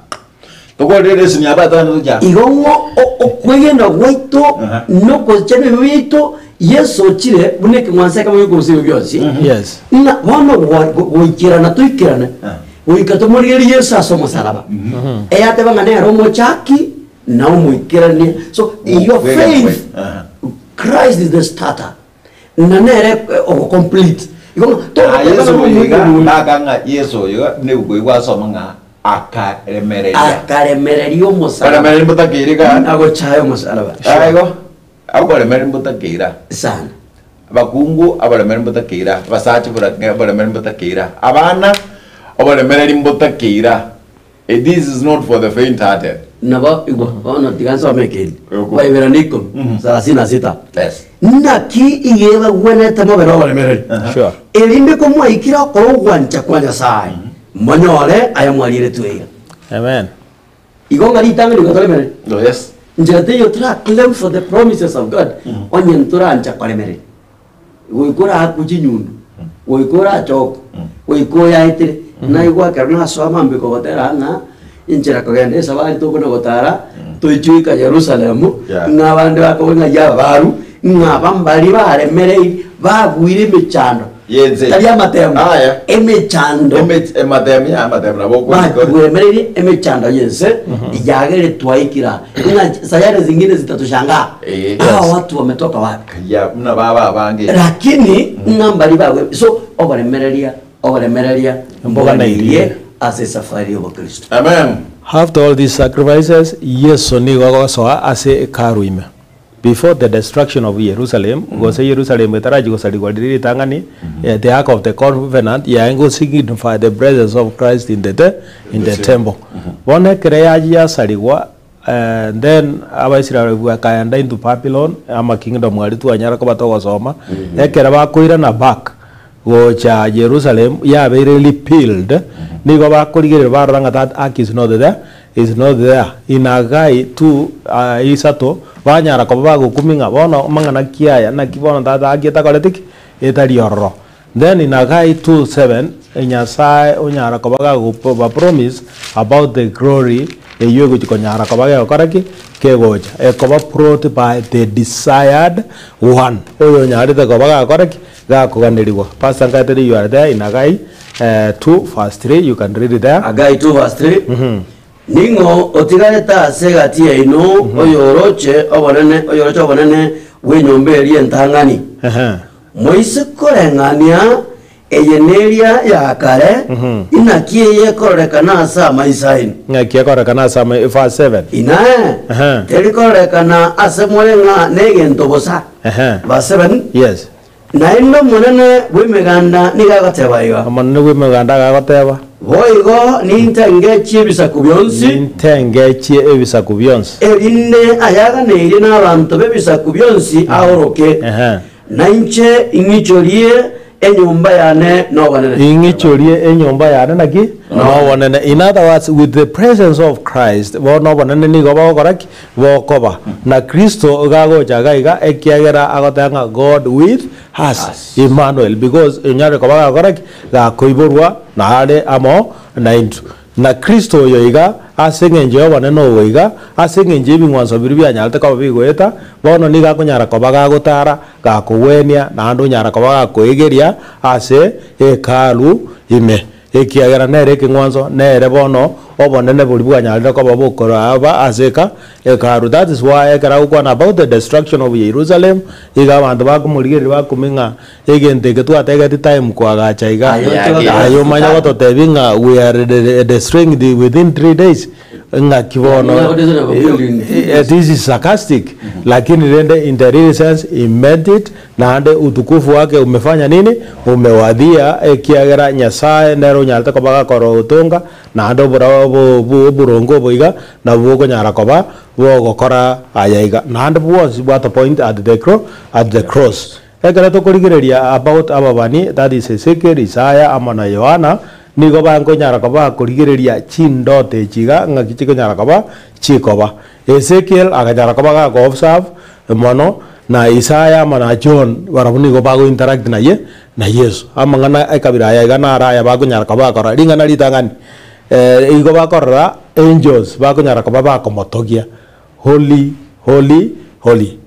Tokorire Yesu ni abatana tocha. Igo ng'o o- okwegena gwaito Aha. nogochena ebibe biaito, Yeso ochire buna ekeng'wanso ekemo gi'okorusia ebibe bionsi, Yes. ng'a bono gwa- go- goikerana toikerane, Ah. goika tomorigererie Yeso ase omosalaba. Eyateba ng'a nere omochaki na omoikerania. So your Okwegena faith, gwaito. Aha. Christ is the starter. Na nere ogo complete. Igo ng'a Ah, togoteba Yeso ng'a oyo iga, omoika oyo ndaka ng'a Yeso oyo iga, buna ebuku eyio gwasoma ng'a akaremereria. akaremereria omosalaba. Karemereria mbotakeire iga. Na gochaya omosalaba. Ah, igo, akoremereria mbotakeire. Sana. Abakungu abaremereri mbotakeire, abasacha abaremereri mbotakeire, abana oboremereri mbotakeire. This is not for the faint hearted. Nabo igwa, bono tiga nsome ekende. Oko. Waeberania ikomi, sarasini na sita. Yes. Naki iga ebagwenerete mobe noboremereri, Sure. erinde komwaikire okora ogwancha kwa Nyasae, monyore aya mwarieretwe iga. Amen. Igo ng'a ritang'ani nigo toremereri. Oh, yes. Nchera teiyo tora claim for the promises of God, onye ntorancha koremereria. Goika oraakwe chinyundo, goika orachokwe, goika oyaetere. Naigwa ekero nasoa mambia kogotera ng'a enchera kogenda esabari tokona gotara, toichi goika Yerusalemu, Yeah. ng'a abande bakoboria ng'a yaba baru, ng'a aba mbari baremereiri, babuire emechando. Yense. Tari amatemo, Aya. emechando. Eme- Ematemu ya amatemu nabo okonyora. Baremereire emechando yense, yagere twaikire aa. Ng'a sayari zingine zitatushangaa. Eh. Hawa watu wametoka wapi? Ya, buna baba abange. Lakini ng'a mbari bagwe so oboremereria oboremereria Mboganeirie. ase esafari y'obokristo. Amen. After all these sacrifices, Yeso nigo agosoa ase Hekalu ime. Before the destruction of Jerusalem, gose Yerusalemu etarachia gosarigwa riria ritang'ani, eh, the ark of the covenant yaye go signify the presence of Christ in the te, in the temple. Bono ekero yachia yasarigwa, eh, then Abaisraeli bakaenda into Babylon, ama kingdom aria twanyara koba togosoma, ekero bakoirana back, gocha Jerusalem yabeire repealed, nigo bakorigereria barora ng'a that ark is not there, is not there. In Haggai 2 isato, banyara koba bagokumia ng'a bono amang'ana ki aya, naki bono that ark etakoreti ki? Etari ororo. Then in Haggai 2 7, Nyasae onyara koba gagoba promise about the glory eyio egochi konyara koba gegokora ki? Kegocha. Ekoba brought by the desired one, oyonyarete koba gagokora ki? Gakoganerigwa. Pastor nkaete you are there in Haggai 2 verse 3 you can read it there. Hagai 2 verse 3 Ning'o otigarete ase egati yaino oyoroche obonene oyoroche obonene bw'enyomba eria entang'ani? Ehe. Moise koreng'ania eye neria ya kare, inaki eye ekororekana ase amaiso aino? Ng'aki ekororekana ase ama verse 7. Inee! Ehe. Teri kororekana ase more ng'a negento bosa? Ehe. Verse 7 Yes. Naende Omonene bw'Emeganda nigo agoteba iga. Omonene bw'Emeganda agagoteba. Boigo nintengechie ebisaku bionsi. Nintengechie ebisaku bionsi. Erinde ayaganeirie nabanto b'ebisaku bionsi aoroke. Ehe. Na inche ing'ichorie enyomba yane nobonene. Ing'ichorie enyomba yane naki? Nobonene. In other words, with the presence of Christ, bono obonene nigo bogokora ki? Bokoba. Na Kristo iga agocha iga iga, ekiagera agoteba ng'a God with us, Emmanuel, because onyare koba gakora ki? Gakoiborwa nare amo naintwe. Na Kristo oyo iga, ase engencho y'obonene obo iga, ase engencho y'ebing'wanso biria bianyarete koba bigoeta, bono nigo akonyara koba gagotara, gakogwenia, naende onyara koba gakoegeria ase Hekalu ime. Ekiagera nere ekeng'wanso, nere bono obonene boria bwanyarire koba bokoraba ase eka Hekalu. That is why ekero agokwana about the destruction of Jerusalem, iga abanto bakomorigereria bakumia ng'a egento eke twategeti time koagacha iga, Aye oche aye omanye gototebia ng'a we are destroying the within 3 days. Ng'aki bono this is sarcastic lakini rende in the real sense he meant it naende utukufu wake umefanya nini? Umewadhia ekiagera Nyasaye nere onyarete koba gakora ogotonga naende oboronge obo iga nabwo bokonyara koba bogokora aya iga naende bwonsi bwato point at the at the cross. Ekero tokorigereria about ababani, that is Ezekiel, Isaya, amo na Yohana, nigo bankonyara koba bakorigereria chindoto echi iga ng'aki chikonyara koba chikoba. Ezekiel akanyara koba gako observe mono, na Isaya amo na John barabwo nigo bago interact naye na Yeso. Amang'ana ekabira aya iga naro aya bakonyara koba bakora ring'ana ritang'ani igo bakorora angels bakonyara koba bakomotogia holy, holy, holy.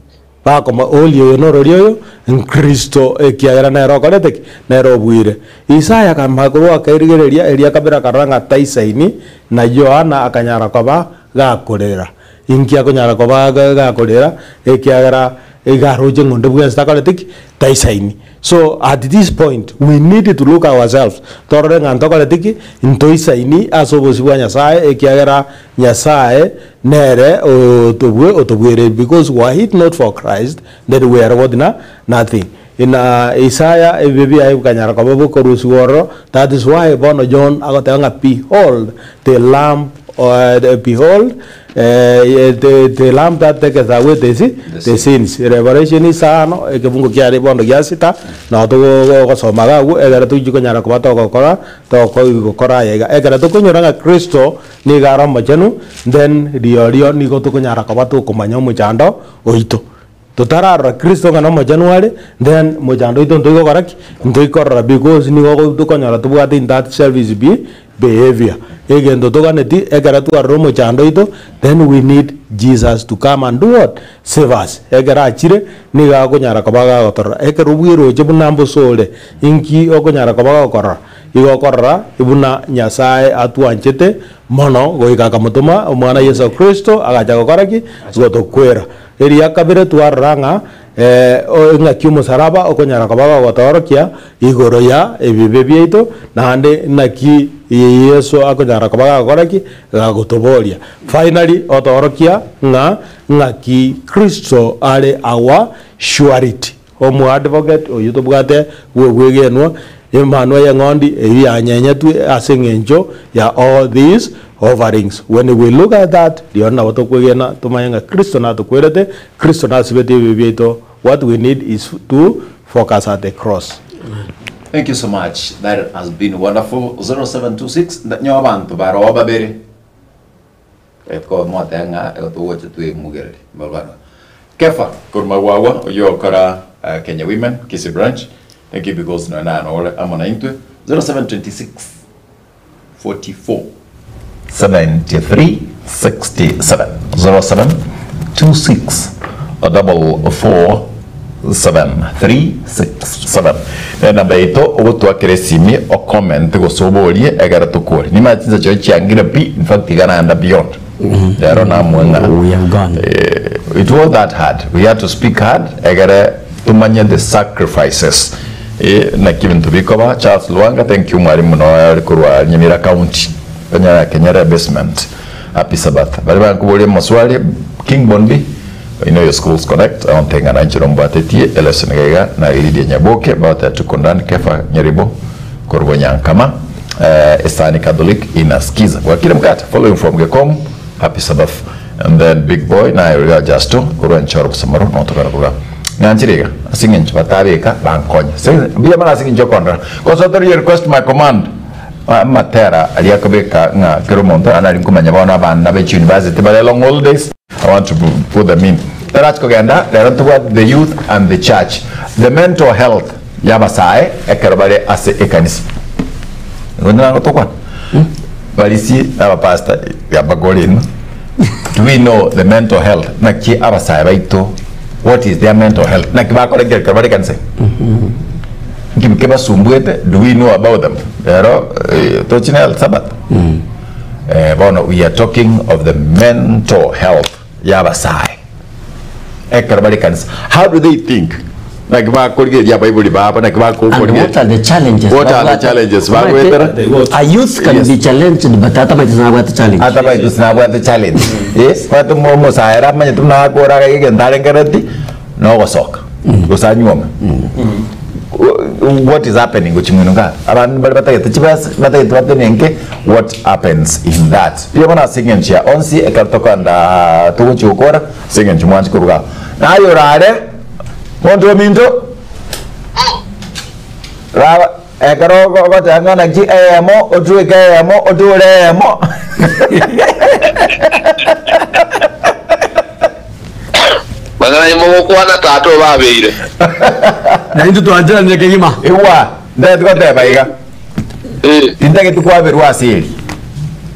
Bakoma, Oria oyo norori oyo Nkristo, ekiagera nere okorete ki? Nere obuire. Isaya akamanya korwa akairigereria eria kabere akarora ng'a taisaini, na Yohana akanyara koba gakorera. Inki akonyara koba gakorera? Ekiagera iga aroche ng'a onde bwensi takoreti ki? Taisaini. So at this point we need to look ourselves torore ng'a ntokoreti ki? Ntoisaini ase obosio bwa Nyasaye ekiagera Nyasaye nere otobue otobwereire because were it not for Christ then we are what na nothing. Ina Isaya ebibe biaye bikanyara koba bokorusigwa ororo that is why bono John agoteba ng'a behold the lamb behold the lamb that taketh away the the sins. Revelation isano ekebungo kiare bono gia sita nabo togosoma iga agwo ekero tochia konyara koba togokora togokora aya iga. Ekero tokonyora ng'a Kristo Nigo are omochenu, then riorio nigo tokonyara koba tokomanya omochando oito. Totararora Kristo ng'a nomochenu are, then mochando oito ntoigokora ki? Ntoikorora because nigo tokonyora tobwate in that selfish be behavior. Egento toganeti ekero twarora omochando oito, then we need Jesus to come and do what? Save us. Ekero achire, nigo akonyara koba gagotorora. Ekero bweroche buna mbosore, inki okonyara koba gokorora? Igo okorora buna Nyasae atwanchete mono goika akamotoma Omwana Yeso Kristo agacha gokora ki? Gotokwera. Eria kabere twarora ng'a engaki omosaraba okonyara koba gogotoorokia igoro ya ebibe biaito, naende naki Yeso akonyara koba gagokora ki? Gagotoboria. Finally otoorokia ng'a ng'aki Kristo are our surety. Omoadvocate oyio tobwate bw'obwegenwa, emanwa y'eng'ondi eyio yanyenyetwe ase eng'encho ya all these offerings. When we look at that, rirorio nabo tokwegena tomanye ng'a Kristo natokwerete, Kristo nasibetie ebibe biaito, what we need is to focus at the cross. Thank you so much that has been wonderful 0726 nyowe abanto baroo babere Motebe ng'a igo togocha twemugererie mbarabwo. Kefa korwa Magwagwa oyio okora Kenya Women Kisii Branch thank you because nonya nano ore amo naintwe 0726 44 73 67 0726 44 7367 Nenamba yaito ogotwakera esimi o comment gose oborie egere tokwore. Nimanye chinsa chiao chiangire pi in fact iga naenda beyond. Rero namwe ng'a We have gone. eh, it was that hard. We had to speak hard egere tumanye the sacrifices. Eh, naki ebinto bikoba. Charles Lwanga thank you mwalimu noyo are korwa Nyamira County. Konyara Kenyere basement. Happy Sabbath. Baria bankoboria amaswali King Bonbi You know your schools connect aonte ng'a nainche nombwatetie elesson iga iga na Lydia Nyaboke bagoteba tuko ndani Kefa Nyaribo korwa Nyankama eh, Esani Catholic inasikiza bwakire mkate following from Gekomu happy Sabbath and then big boy naye origa Justo korwa Nchoro Bosamaro notokana korwa ng'anchire iga ase eng'encho batabeka bankonye mbuya mono ase eng'encho okondora Consultary your request my command Amatera aria akobeka ng'a kera omonto nari nkomanya bono abana be chiuniversity bare long holidays I want to put them in. Tarachi kogenda rero ntobwate the youth and the church the mental health y'abasae ekero bare ase ekanisa. Nigo nang'o tokwana? Barisi na abapastor yabagore inwe. Do we know the mental health? Naki abasae baito what is their mental health? Naki bakora ekero bare ekanisa? Nki kebasumbuete? Do we know about them? Rero eh, tochi na health Sabbath. Eh, bono we are talking of the mental health y'abasae ekero bare ekanisa. How do they think? Naki bakorigereria abaibori babo, naki And what bakokorigereria. are the challenges What are the babwate? challenges Omanyete, bagoetera? A youth can Yes. be challenged but atamaete nabwate challenge. Atabaete sinabwate challenge. Yes, bwate omo- omosae ere amanyete buna akora iga egento arengereti, na ogosoka, gose anyuome. What is happening gochia mwino igaa? Abanto mbare batagete chibesa, batagete batenenke, what happens in that? Mbuya mono ase eng'encho ya onsi ekero tokogenda togochia gokora, ase eng'encho mwanche koruga aa. Naye orare, monto ominto, raba ekero ogoteba ng'a naki eyemo, otweke eyemo, otore eyemo. Mang'ana aye mogokwana tata obabeire. Na intwe twancheranire kegima. Igwa, ntagete goteba iga, Eh, tintageti kwaberwa ase eri.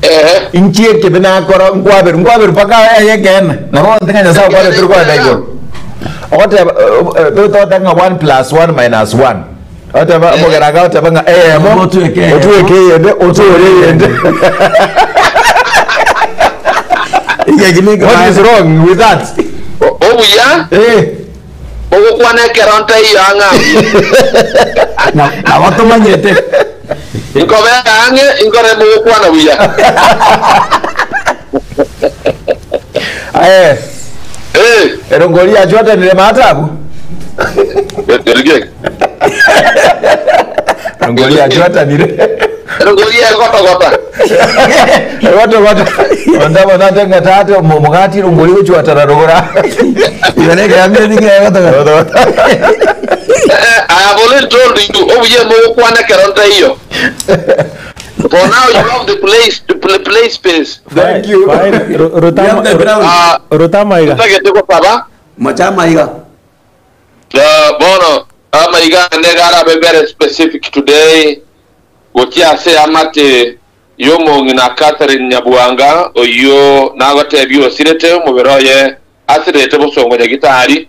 ehe. Inki ekebe nakora nkwaberwa, nkwaberwa mpaka eye ekeene. Nabo onte ng'a Nyasae okwaretire kogenda igoro. Ogoteba tototeba ng'a one plus one minus one. Ogoteba omogera iga agoteba ng'a eyemo, Otweke eyemo. otweke eyende, otore eyende. What is wrong with that? Obuya Eh. ogokwana ekero ntaiyo ang'e abwo. Nabo tomanyete. Nkobera ang'e inkore mogokwana buya. Aye, Eh, erongori yachwatanire maate abwo. erige. Erongori yachwatanire. Erongori egotogota. Egotogota. Onde bono ate ng'a tata omogati erongori gochwatana rogoro. Igo nekeambia nigo egotogota. Eh, I have already told you obuya mogokwana ekero ntaiyo. For now you have the place, the play space. Thank you. Fine. We have the ground. Ah, Rutama iga. ntagete gosaba Machama iga. Bono amaiga ane garabe very specific today gochia ase amate y'omong'ina Catherine Nyabuanga oyio nagotebia osirete omobere oye asirete bosongo nyagitari.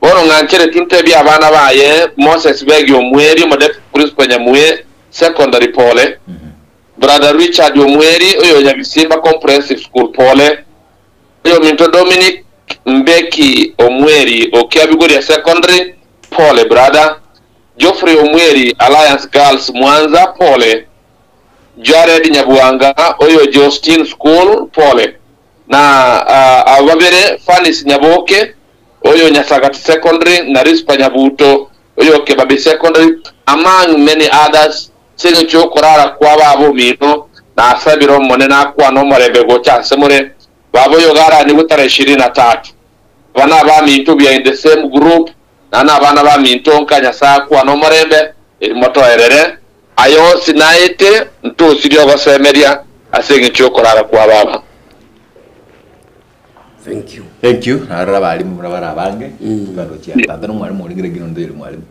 Bono ng'anchere tuntebie abana baye Moses Begi Omweri omodeputy principal Nyamue secondary pole, Brother Richard Omweri oyo Nyabisimba comprehensive school pole, oyominto Dominic Mbeki Omweri o Kiabigoria secondary pole brother, Geoffrey Omweri Alliance Girls Mwanza pole, Jared Nyabuanga oyo Justine School pole, na abo babere Fanis Nyaboke oyo Nyasagati secondary na Rispa Nyabuto oyo Kebabi secondary among many others seng'encho okorara kwa baba omino nasabire omonene akwane omorembe gocha ase more baba oyo garani tarehe 23 bana abaminto we are in the same group na na abana baminto nka Nyasaye akwane omorembe motoerere ayo onsi naete ntosirie ogosemeria ase eng'encho okorara kwa baba. Thank you. Thank you. Narora abarimu buna bare abange. Twarochia tata no mwarimu orenge lakini onde ori mwarimu.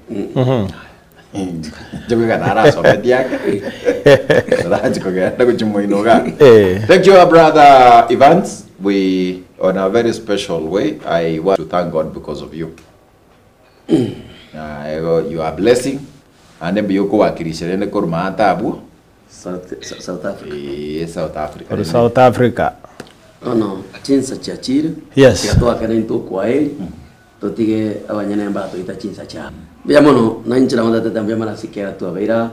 Inche goika narasometi ake. Narachi kogenda gochia moino iga. Eh. Thank you, our brother Evans. We, on a very special way, I want to thank God because of you. Igo you are a blessing. Naende mbuya okowakilisha rende korwa maate abwo. South, South Africa. Eeh, South Africa. Korwa South Africa. Bono chinsa chiachire, Yes. tiga toakane intwe okwaeri, totige abanyene mbatoita chinsa chiabo. Mbuya mono, na inche nabo ntatete mbuya mono ase ekiagera twabeire aa,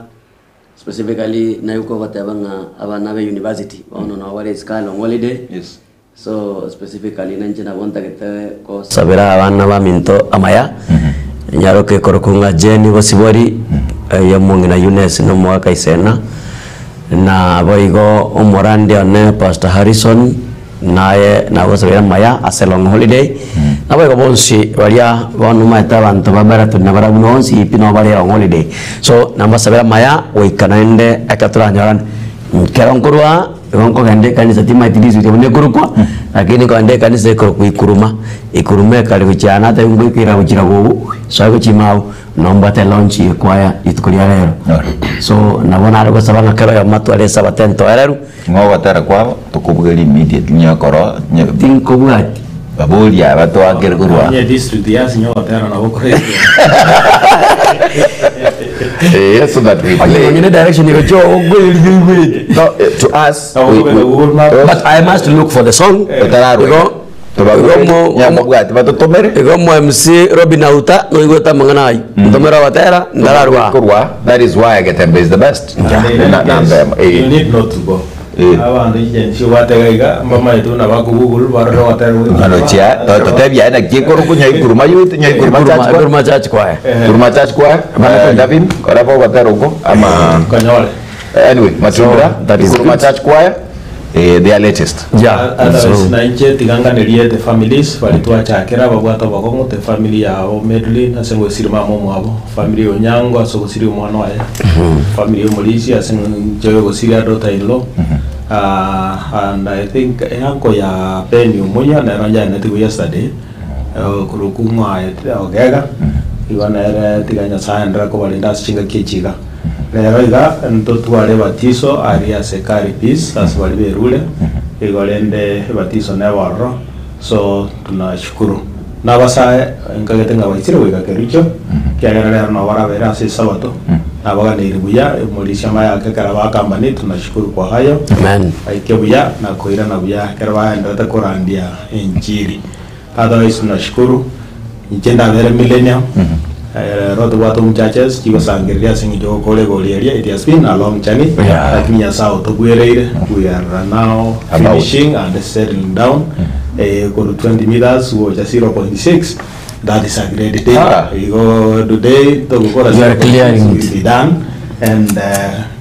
specifically naye okogoteba ng'a abana be university, bono nabo bare isiko long holiday, Yes. so specifically na inche nabo ntagete kosabera abana baminto amaya, nyaroke ekorokwa ng'a Jane Bosibori, oyo omong'ina Eunice na omogaka Isena, na boigo omorandi one Pastor Harrison, naye nagosabeire amaya ase long holiday, naboigo bonsi baria bono omanyete abanto ba Baraton nabarabwo bonsi pi nabo bare long holiday. So nambasabere amaya goika naende ekero toranyorane. Ekero nkorwa igo nkogenda ekanisa timaeti risuti buna ekorokwa, lakini nkogenda ekanisa ekorokwa Ikuruma, Ikuruma ekare gochia aa natebia ngoikera gochia ragogo, soe gochia ime abwo, nombwate launch ye choir rituko ria rero. So nabo nare gosaba ng'a kera oyomo atware esabato entoereru. Ng'a ogotera kwabo tokobugeria immediately nyokoro Tinkobwati. Baboria aba toakere korwa. Onye district ya sinye ogotera nabo korete. Eh, so that we Onye play. onye ne direction igochia ogoigweti igweti. No, to us, Nabo we, kobeka we, Google Map. But I must look for the song. Otararwa. Igo. Tobagore Igo mo- nyakobwati batotomere. Igo mo MC Robin Auta noigwete amang'ana ayio. Ntomere ogotera ntararwa. Korwa that is why Getembe is the best. Na namba emo. You Eh. need not to go. Eh. Abanto chigensi obwate iga mbamaete buna bakogoogle barore ogotera gwe Ng'ano chia totebia aye naki ekorokwa Nyaikuruma youth Nyaikuruma church choir. Nyakuruma church choir. Kuruma church choir. Eh, Davin koraba ogotera oko ama Konyore. anyway Matundura So, that is Kuruma good. church choir eh, their latest. Yeah. Otherwise So, na inche tiga nganerie the families baria twachakera babwate obokong'u the family yao Medlin ase ngosiri mama omwabo, family ya Onyango ase ogosiria omwana oye, family ya Omorisia ase eng'encho ya ogosiria daughter in law, and I think eanko ya Ben Omuya nero njaenetigwe yesterday, okorokwa ng'a Ogega, igo nere tiga Nyasaye aenderere kobarenda ase chingaki echi iga. Rero iga ntotware ebatiso aria ase Kari Peace ase baria berure, igo rende ebatiso nebe ororo, so tunashukuru. Nabasae nkagete ng'a baisire goika Kericho, ekiagera rero nabo barabere ase esabato, nabaganeirie buya, omorisia mayake ekero bakambani, tunashukuru kwa hayo, Amen. baike buya na koirana buya ekero baenderete korandia enchiri. Otherwise tunashukuru, inche ndabere Millennium, rero tobwate omuchurches chigosangereria ase eng'encho yogokora egori eria, it has been a long journey, Yeah. lakini Nyasaye otobwereire, we are now About. finishing and settling down, eh, korwa 20 meters gocha 0.6, that is a great thing. Ah. Igo today togokora You are 0.6 clearing will it. be done and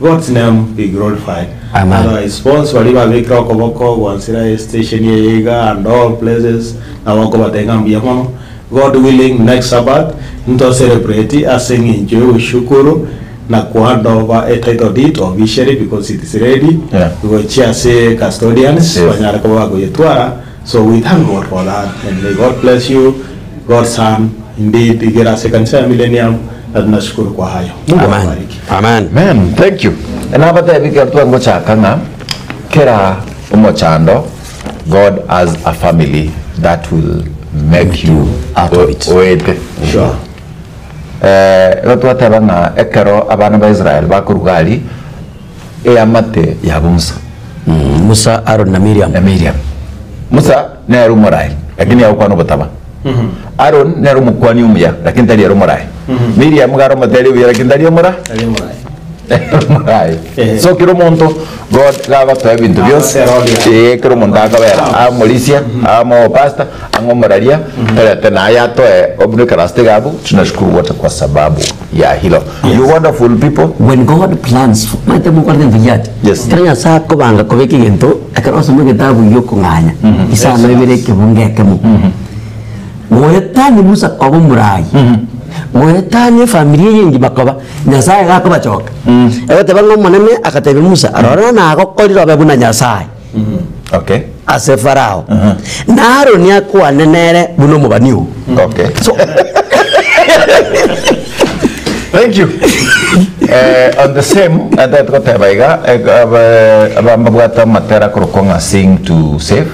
God's name be glorified. Amen. Otherwise bonsi baria babekire okoboko gwansera estation eye iga and all places nabo nkobatebia ng'a mbuya mono. God willing next Sabbath nto celebrate ase eng'encho yogoshukuru na kohand over a title deed officially because it is ready Yeah. gochia ase custodians Yes. banyare koba bakoyetwara so we thank God for that and may God bless you God's son indeed igere ase ekanisa ya Millennium na tunashukuru kwa hayo. Mungu Amen. awabariki. Amen. Amen. Thank you. Nabatebi kero twangochaka ng'a kera omochando God has a family that will make you Out of it. oete. Sure. Eh, igo twateba ng'a ekero abana ba Israel bakoruga aria eamate yabo Musa. Musa, Aaron na Miriam. Na Miriam. Musa nere omorai, lakini agokwana obotaba. Aaron nere omokwani omuya, lakini tari ere omorai. Miriam iga are omoteri obuya, lakini tari omora Tari omorai. Ere omorai. Eh. So kera omonto God gagotoa ebinto bionsi, Agotera oria. eh, kera omonto akobera, amorisia, amo pastor, ang'e omoraria, torete naye atoe obuna ekarasita egabu, tunashukuru wote kwa sababu ya hilo. You wonderful people. When God plans for, maete mokorete mbuya ati. Yes. Ekero Nyasae akobanga kobeka egento, ekero osoma egetabu gi'okong'anya, isano ibere ekebungo ekemo. Goetania Musa koba omorai, goetania efamiri eye engima koba, Nyasae iga akobachoka. Egoteba ng'a Omonene agatebia Musa, Rora nagokorire obe buna Nyasae Okay. ase Farao, na Aroni akwane nere buna omobani oo. Okay. So, Thank you. Eh, on the same, natagete goteba iga, eh, aba- aba mbabwate amatera akorokwa ng'a Sing to Save.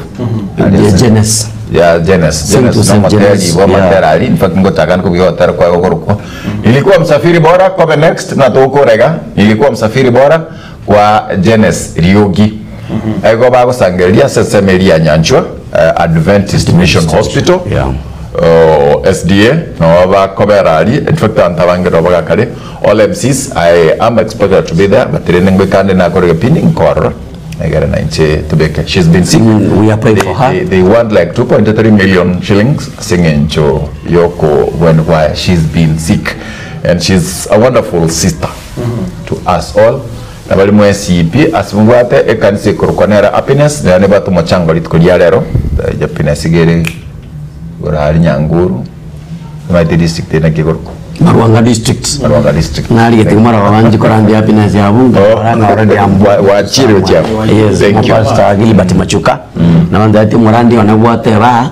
Yeah, Genes. Ya Genes. Sing Genes to no Save moteri Genes, bwa yeah. amatera aria. In fact, ngochaka nkobugia gotera kwaye gokorokwa. Nilikuwa msafiri bora, kobe next, na tokorega. Nilikuwa msafiri bora kwa Genes Riogi. Igo bagosangereria ase ensemo eria ya Nyanchwa, eh, Adventist Mission Hospital. Yeah. Oh, SDA nabo bakobera aria in fact abanto abange nabo bagakare all MCs I am expected to be there but rende ngoikande nakore egepindi nkorora egere na inche tobeke she's been sick Mm, we are praying they, for her. they, they want like 2.3 million shillings ase eng'encho yokobwenia kwaye she's been sick and she's a wonderful sister to us all nabari mwensi pi ase mobwate ekanisa ekorokwa nere happiness nero nebwate omochango rituko ria rero eh, happiness iga ere Igoro aria Nyanguru, omanyete district eye naki ekorokwa? Marwanga district. Marwanga district. Narigete marwa banji korandia happiness ya bunge koranga already am. Wa- wachire gochia abwo. Yes, Thank you. Pastor Gilbert Machuka. Nabo ntebeti omorandi one gwateba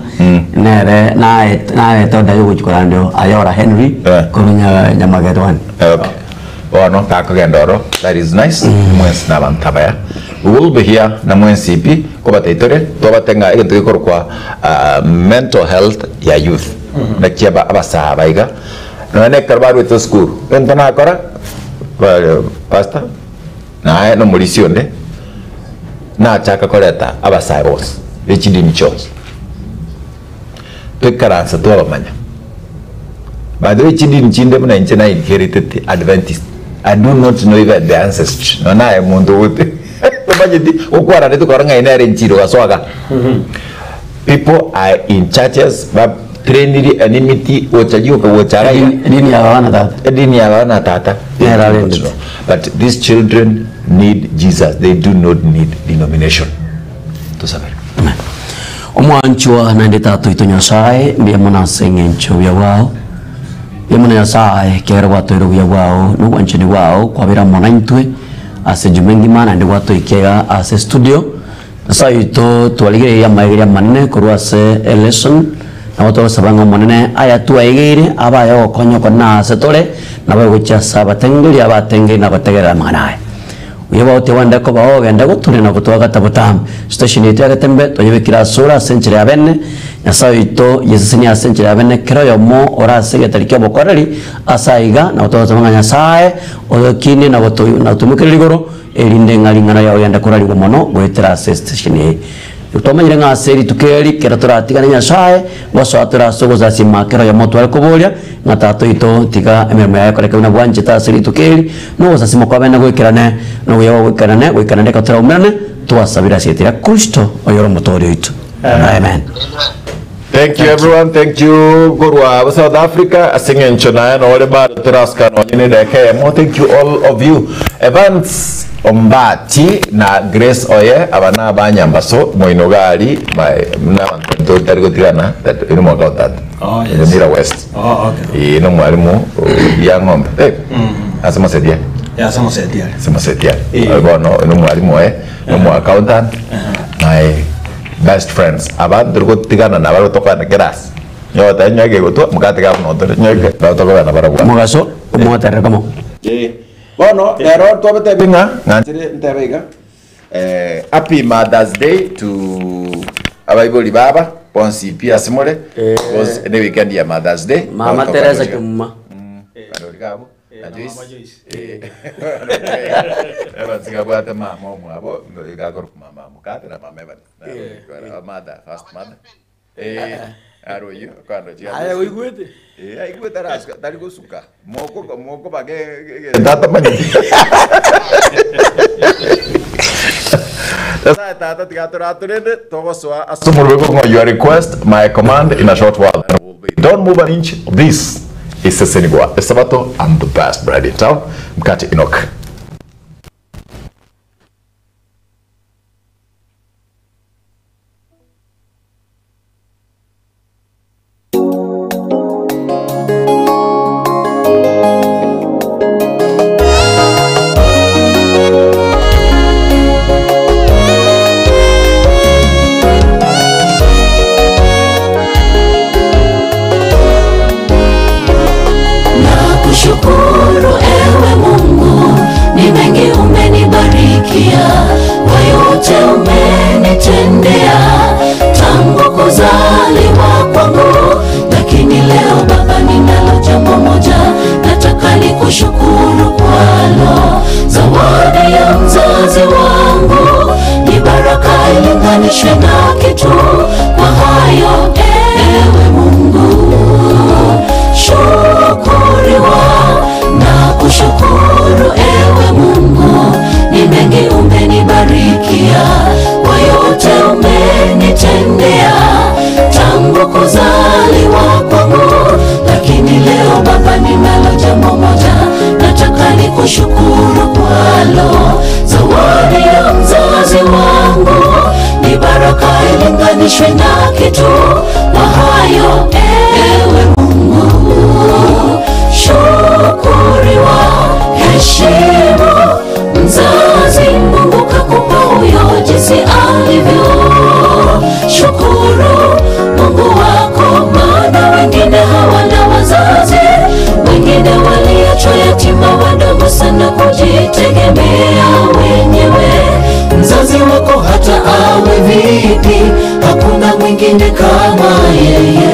nere nae naete order yogochia korandia Ayora Henry Eh. korwa nya Nyamageto one. Okay. Bono takogenda oro that is nice mwensi na abanto abaya we will be here na mwensi pi kobateitore twabate ng'a egento gekorokwa ah, mental health ya youth naki aba abasaa aba iga nonya na ekero barwete esukuru egento nakora ba- pastor naye na omorisia onde nachaka koreta abasae bonsi be chidini chionsi. Toikaransa twabamanya. By the way chidini chinde buna inche na inherited Adventist I do not know even the ancestry nonya naye omonto ogote tomanyeti okwararete okora ng'ai nere enchiri ogasoa igaa. People are in churches ba trainiri enmity gocha rioka gocha iga iga. Edini ya baba na tata. Edini ya baba na tata. Nere arendete. But these children need Jesus they do not need denomination. Tosabere. Amen. Omwanchwa naende Tata oito Nyasae, mbuya mono ase eng'encho y'obuya bwao. Mbuya mono Nyasae, ekiagera gwatoire obuya bwao na obwanchani bwao kwabera amo naintwe ase ejuma engima naende gwatoikia iga ase estudio. Nyasae oito twarigereire amaegerio amanene korwa ase elesson, nabo togosaba ng'a Omonene aya twaegeire abe aye ogokonya okonene aase tore, nabo egochia ase abatengeri abatengeri na gotegerera amang'ana aya. Buya bwao tibwende kobao ogende goturia na gotwagata botambe. Station yaito ya Getembe twayebekire asore ase enchera ya bene. Nyasae oito yesesenie ase enchera ya bene kera oyomo ore ase egetari ki'obokoreri ase aiga nabo togosaba ng'a Nyasae oyokinie na gotoimokereria igoro erinde ng'a ring'ana riao riende korarigwa mono goetera ase estation eye. Twamanyire ng'a ase rituko eri kera toratigane Nyasae, ngosoa tore ase ogosasima kera oyomo tware koboria, ng'a Tata oito tiga emeremo yaye ekoreke buna bwanchete ase rituko eri, na ogosasima kwabene goikerane, na obuya bwao goikerane, goika naende ekero toraumerane, twasabire ase erieta ria Kristo, oyore Omotoori oito. Amen. Thank you everyone, thank you korwa South Africa ase eng'encho naye nore bado torasika nonye ne edageka eyemo. Thank you all of you. Evans Ombati na Grace Oye aba na abanyambaso moino gari my na abanto totari gotigana that ino mwaka otatu. Oh, yes. Nyamira West. Oh, okay. Ii nomwalimu ya ng'ombe. Eh. Ase mosetia. Ase mosetia. Ase mosetia. Eh. Bono nomwalimu oye, nomo accountant. My Best friends, aba ntori gotigana nabarabwo tokogenda class, onye goteba nyowe kegotwa mokatiga abwo notore nyowe ke nabo tokogenda nabarabwo aba. Mogaso omoterere komo. Eh, bono rero twabatebia ng'a ng'anchire ntebe iga happy Mother's Day to abaibori baba bonsi pi ase more, because ne weekend ya Mother's Day. Mama bono Teresa tokogenda Kemuma. Barori iga abwo. Na Joyce. Evans gabwate mama omwabo iga akorokwa mama mokate na mama Evans. Na mother, first mother. Eh, aro oyio akandochia. Aye oigwete? Eh, aigwete arasuka, tari gosuka. Moko moko bage egento atamanyeti. Nyasaye tata tiga toratorende togosoa ase omorweko ng'a your request my command in a short while then will be don't move an inch this is Sesenigwa Esabato and the best bread in town Mkate Enoch. Nakushukuru ewe Mungu, ni mengi umenibarikia, kwa yote umenitendea tangu kuzaliwa kwangu. Lakini leo Baba, ninalo jambo moja nataka nikushukuru kwalo. Zawadi ya mzazi wangu ni baraka ilinganishwe na kitu. Kwa hayo ewe Mungu shukuriwa na kushukuru ewe Mungu, ni mengi umenibarikia, kwa yote umenitendea tangu kuzaliwa kwangu. Lakini leo Baba, ninalo jambo moja nataka nikushukuru kwalo. Zawadi ya mzazi wangu ni baraka ilinganishwe na kitu. Kwa hayo ewe Mungu shukuriwa, heshimu mzazi, Mungu kakupa huyo jinsi alivyo. Shukuru Mungu wako, maana wengine hawana wazazi, wengine waliachwa yatima wadogo sana kujitegemea wenyewe. Mzazi wako hata awe vipi, hakuna mwingine kama yeye.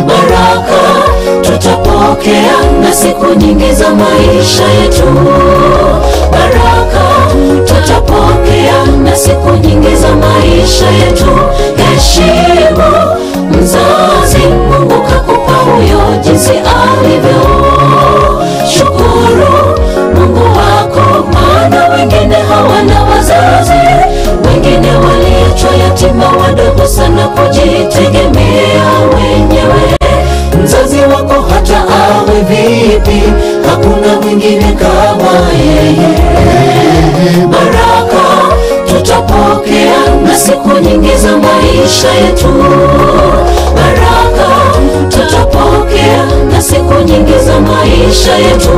Baraka tutapokea na siku nyingi za maisha yetu. Baraka tutapokea na siku nyingi za maisha yetu. Heshimu mzazi. sana kujitegemea wenyewe. Mzazi wako hata awe vipi, hakuna mwingine kama yeye. Baraka tutapokea na siku nyingi za maisha yetu. Baraka tutapokea na siku nyingi za maisha yetu.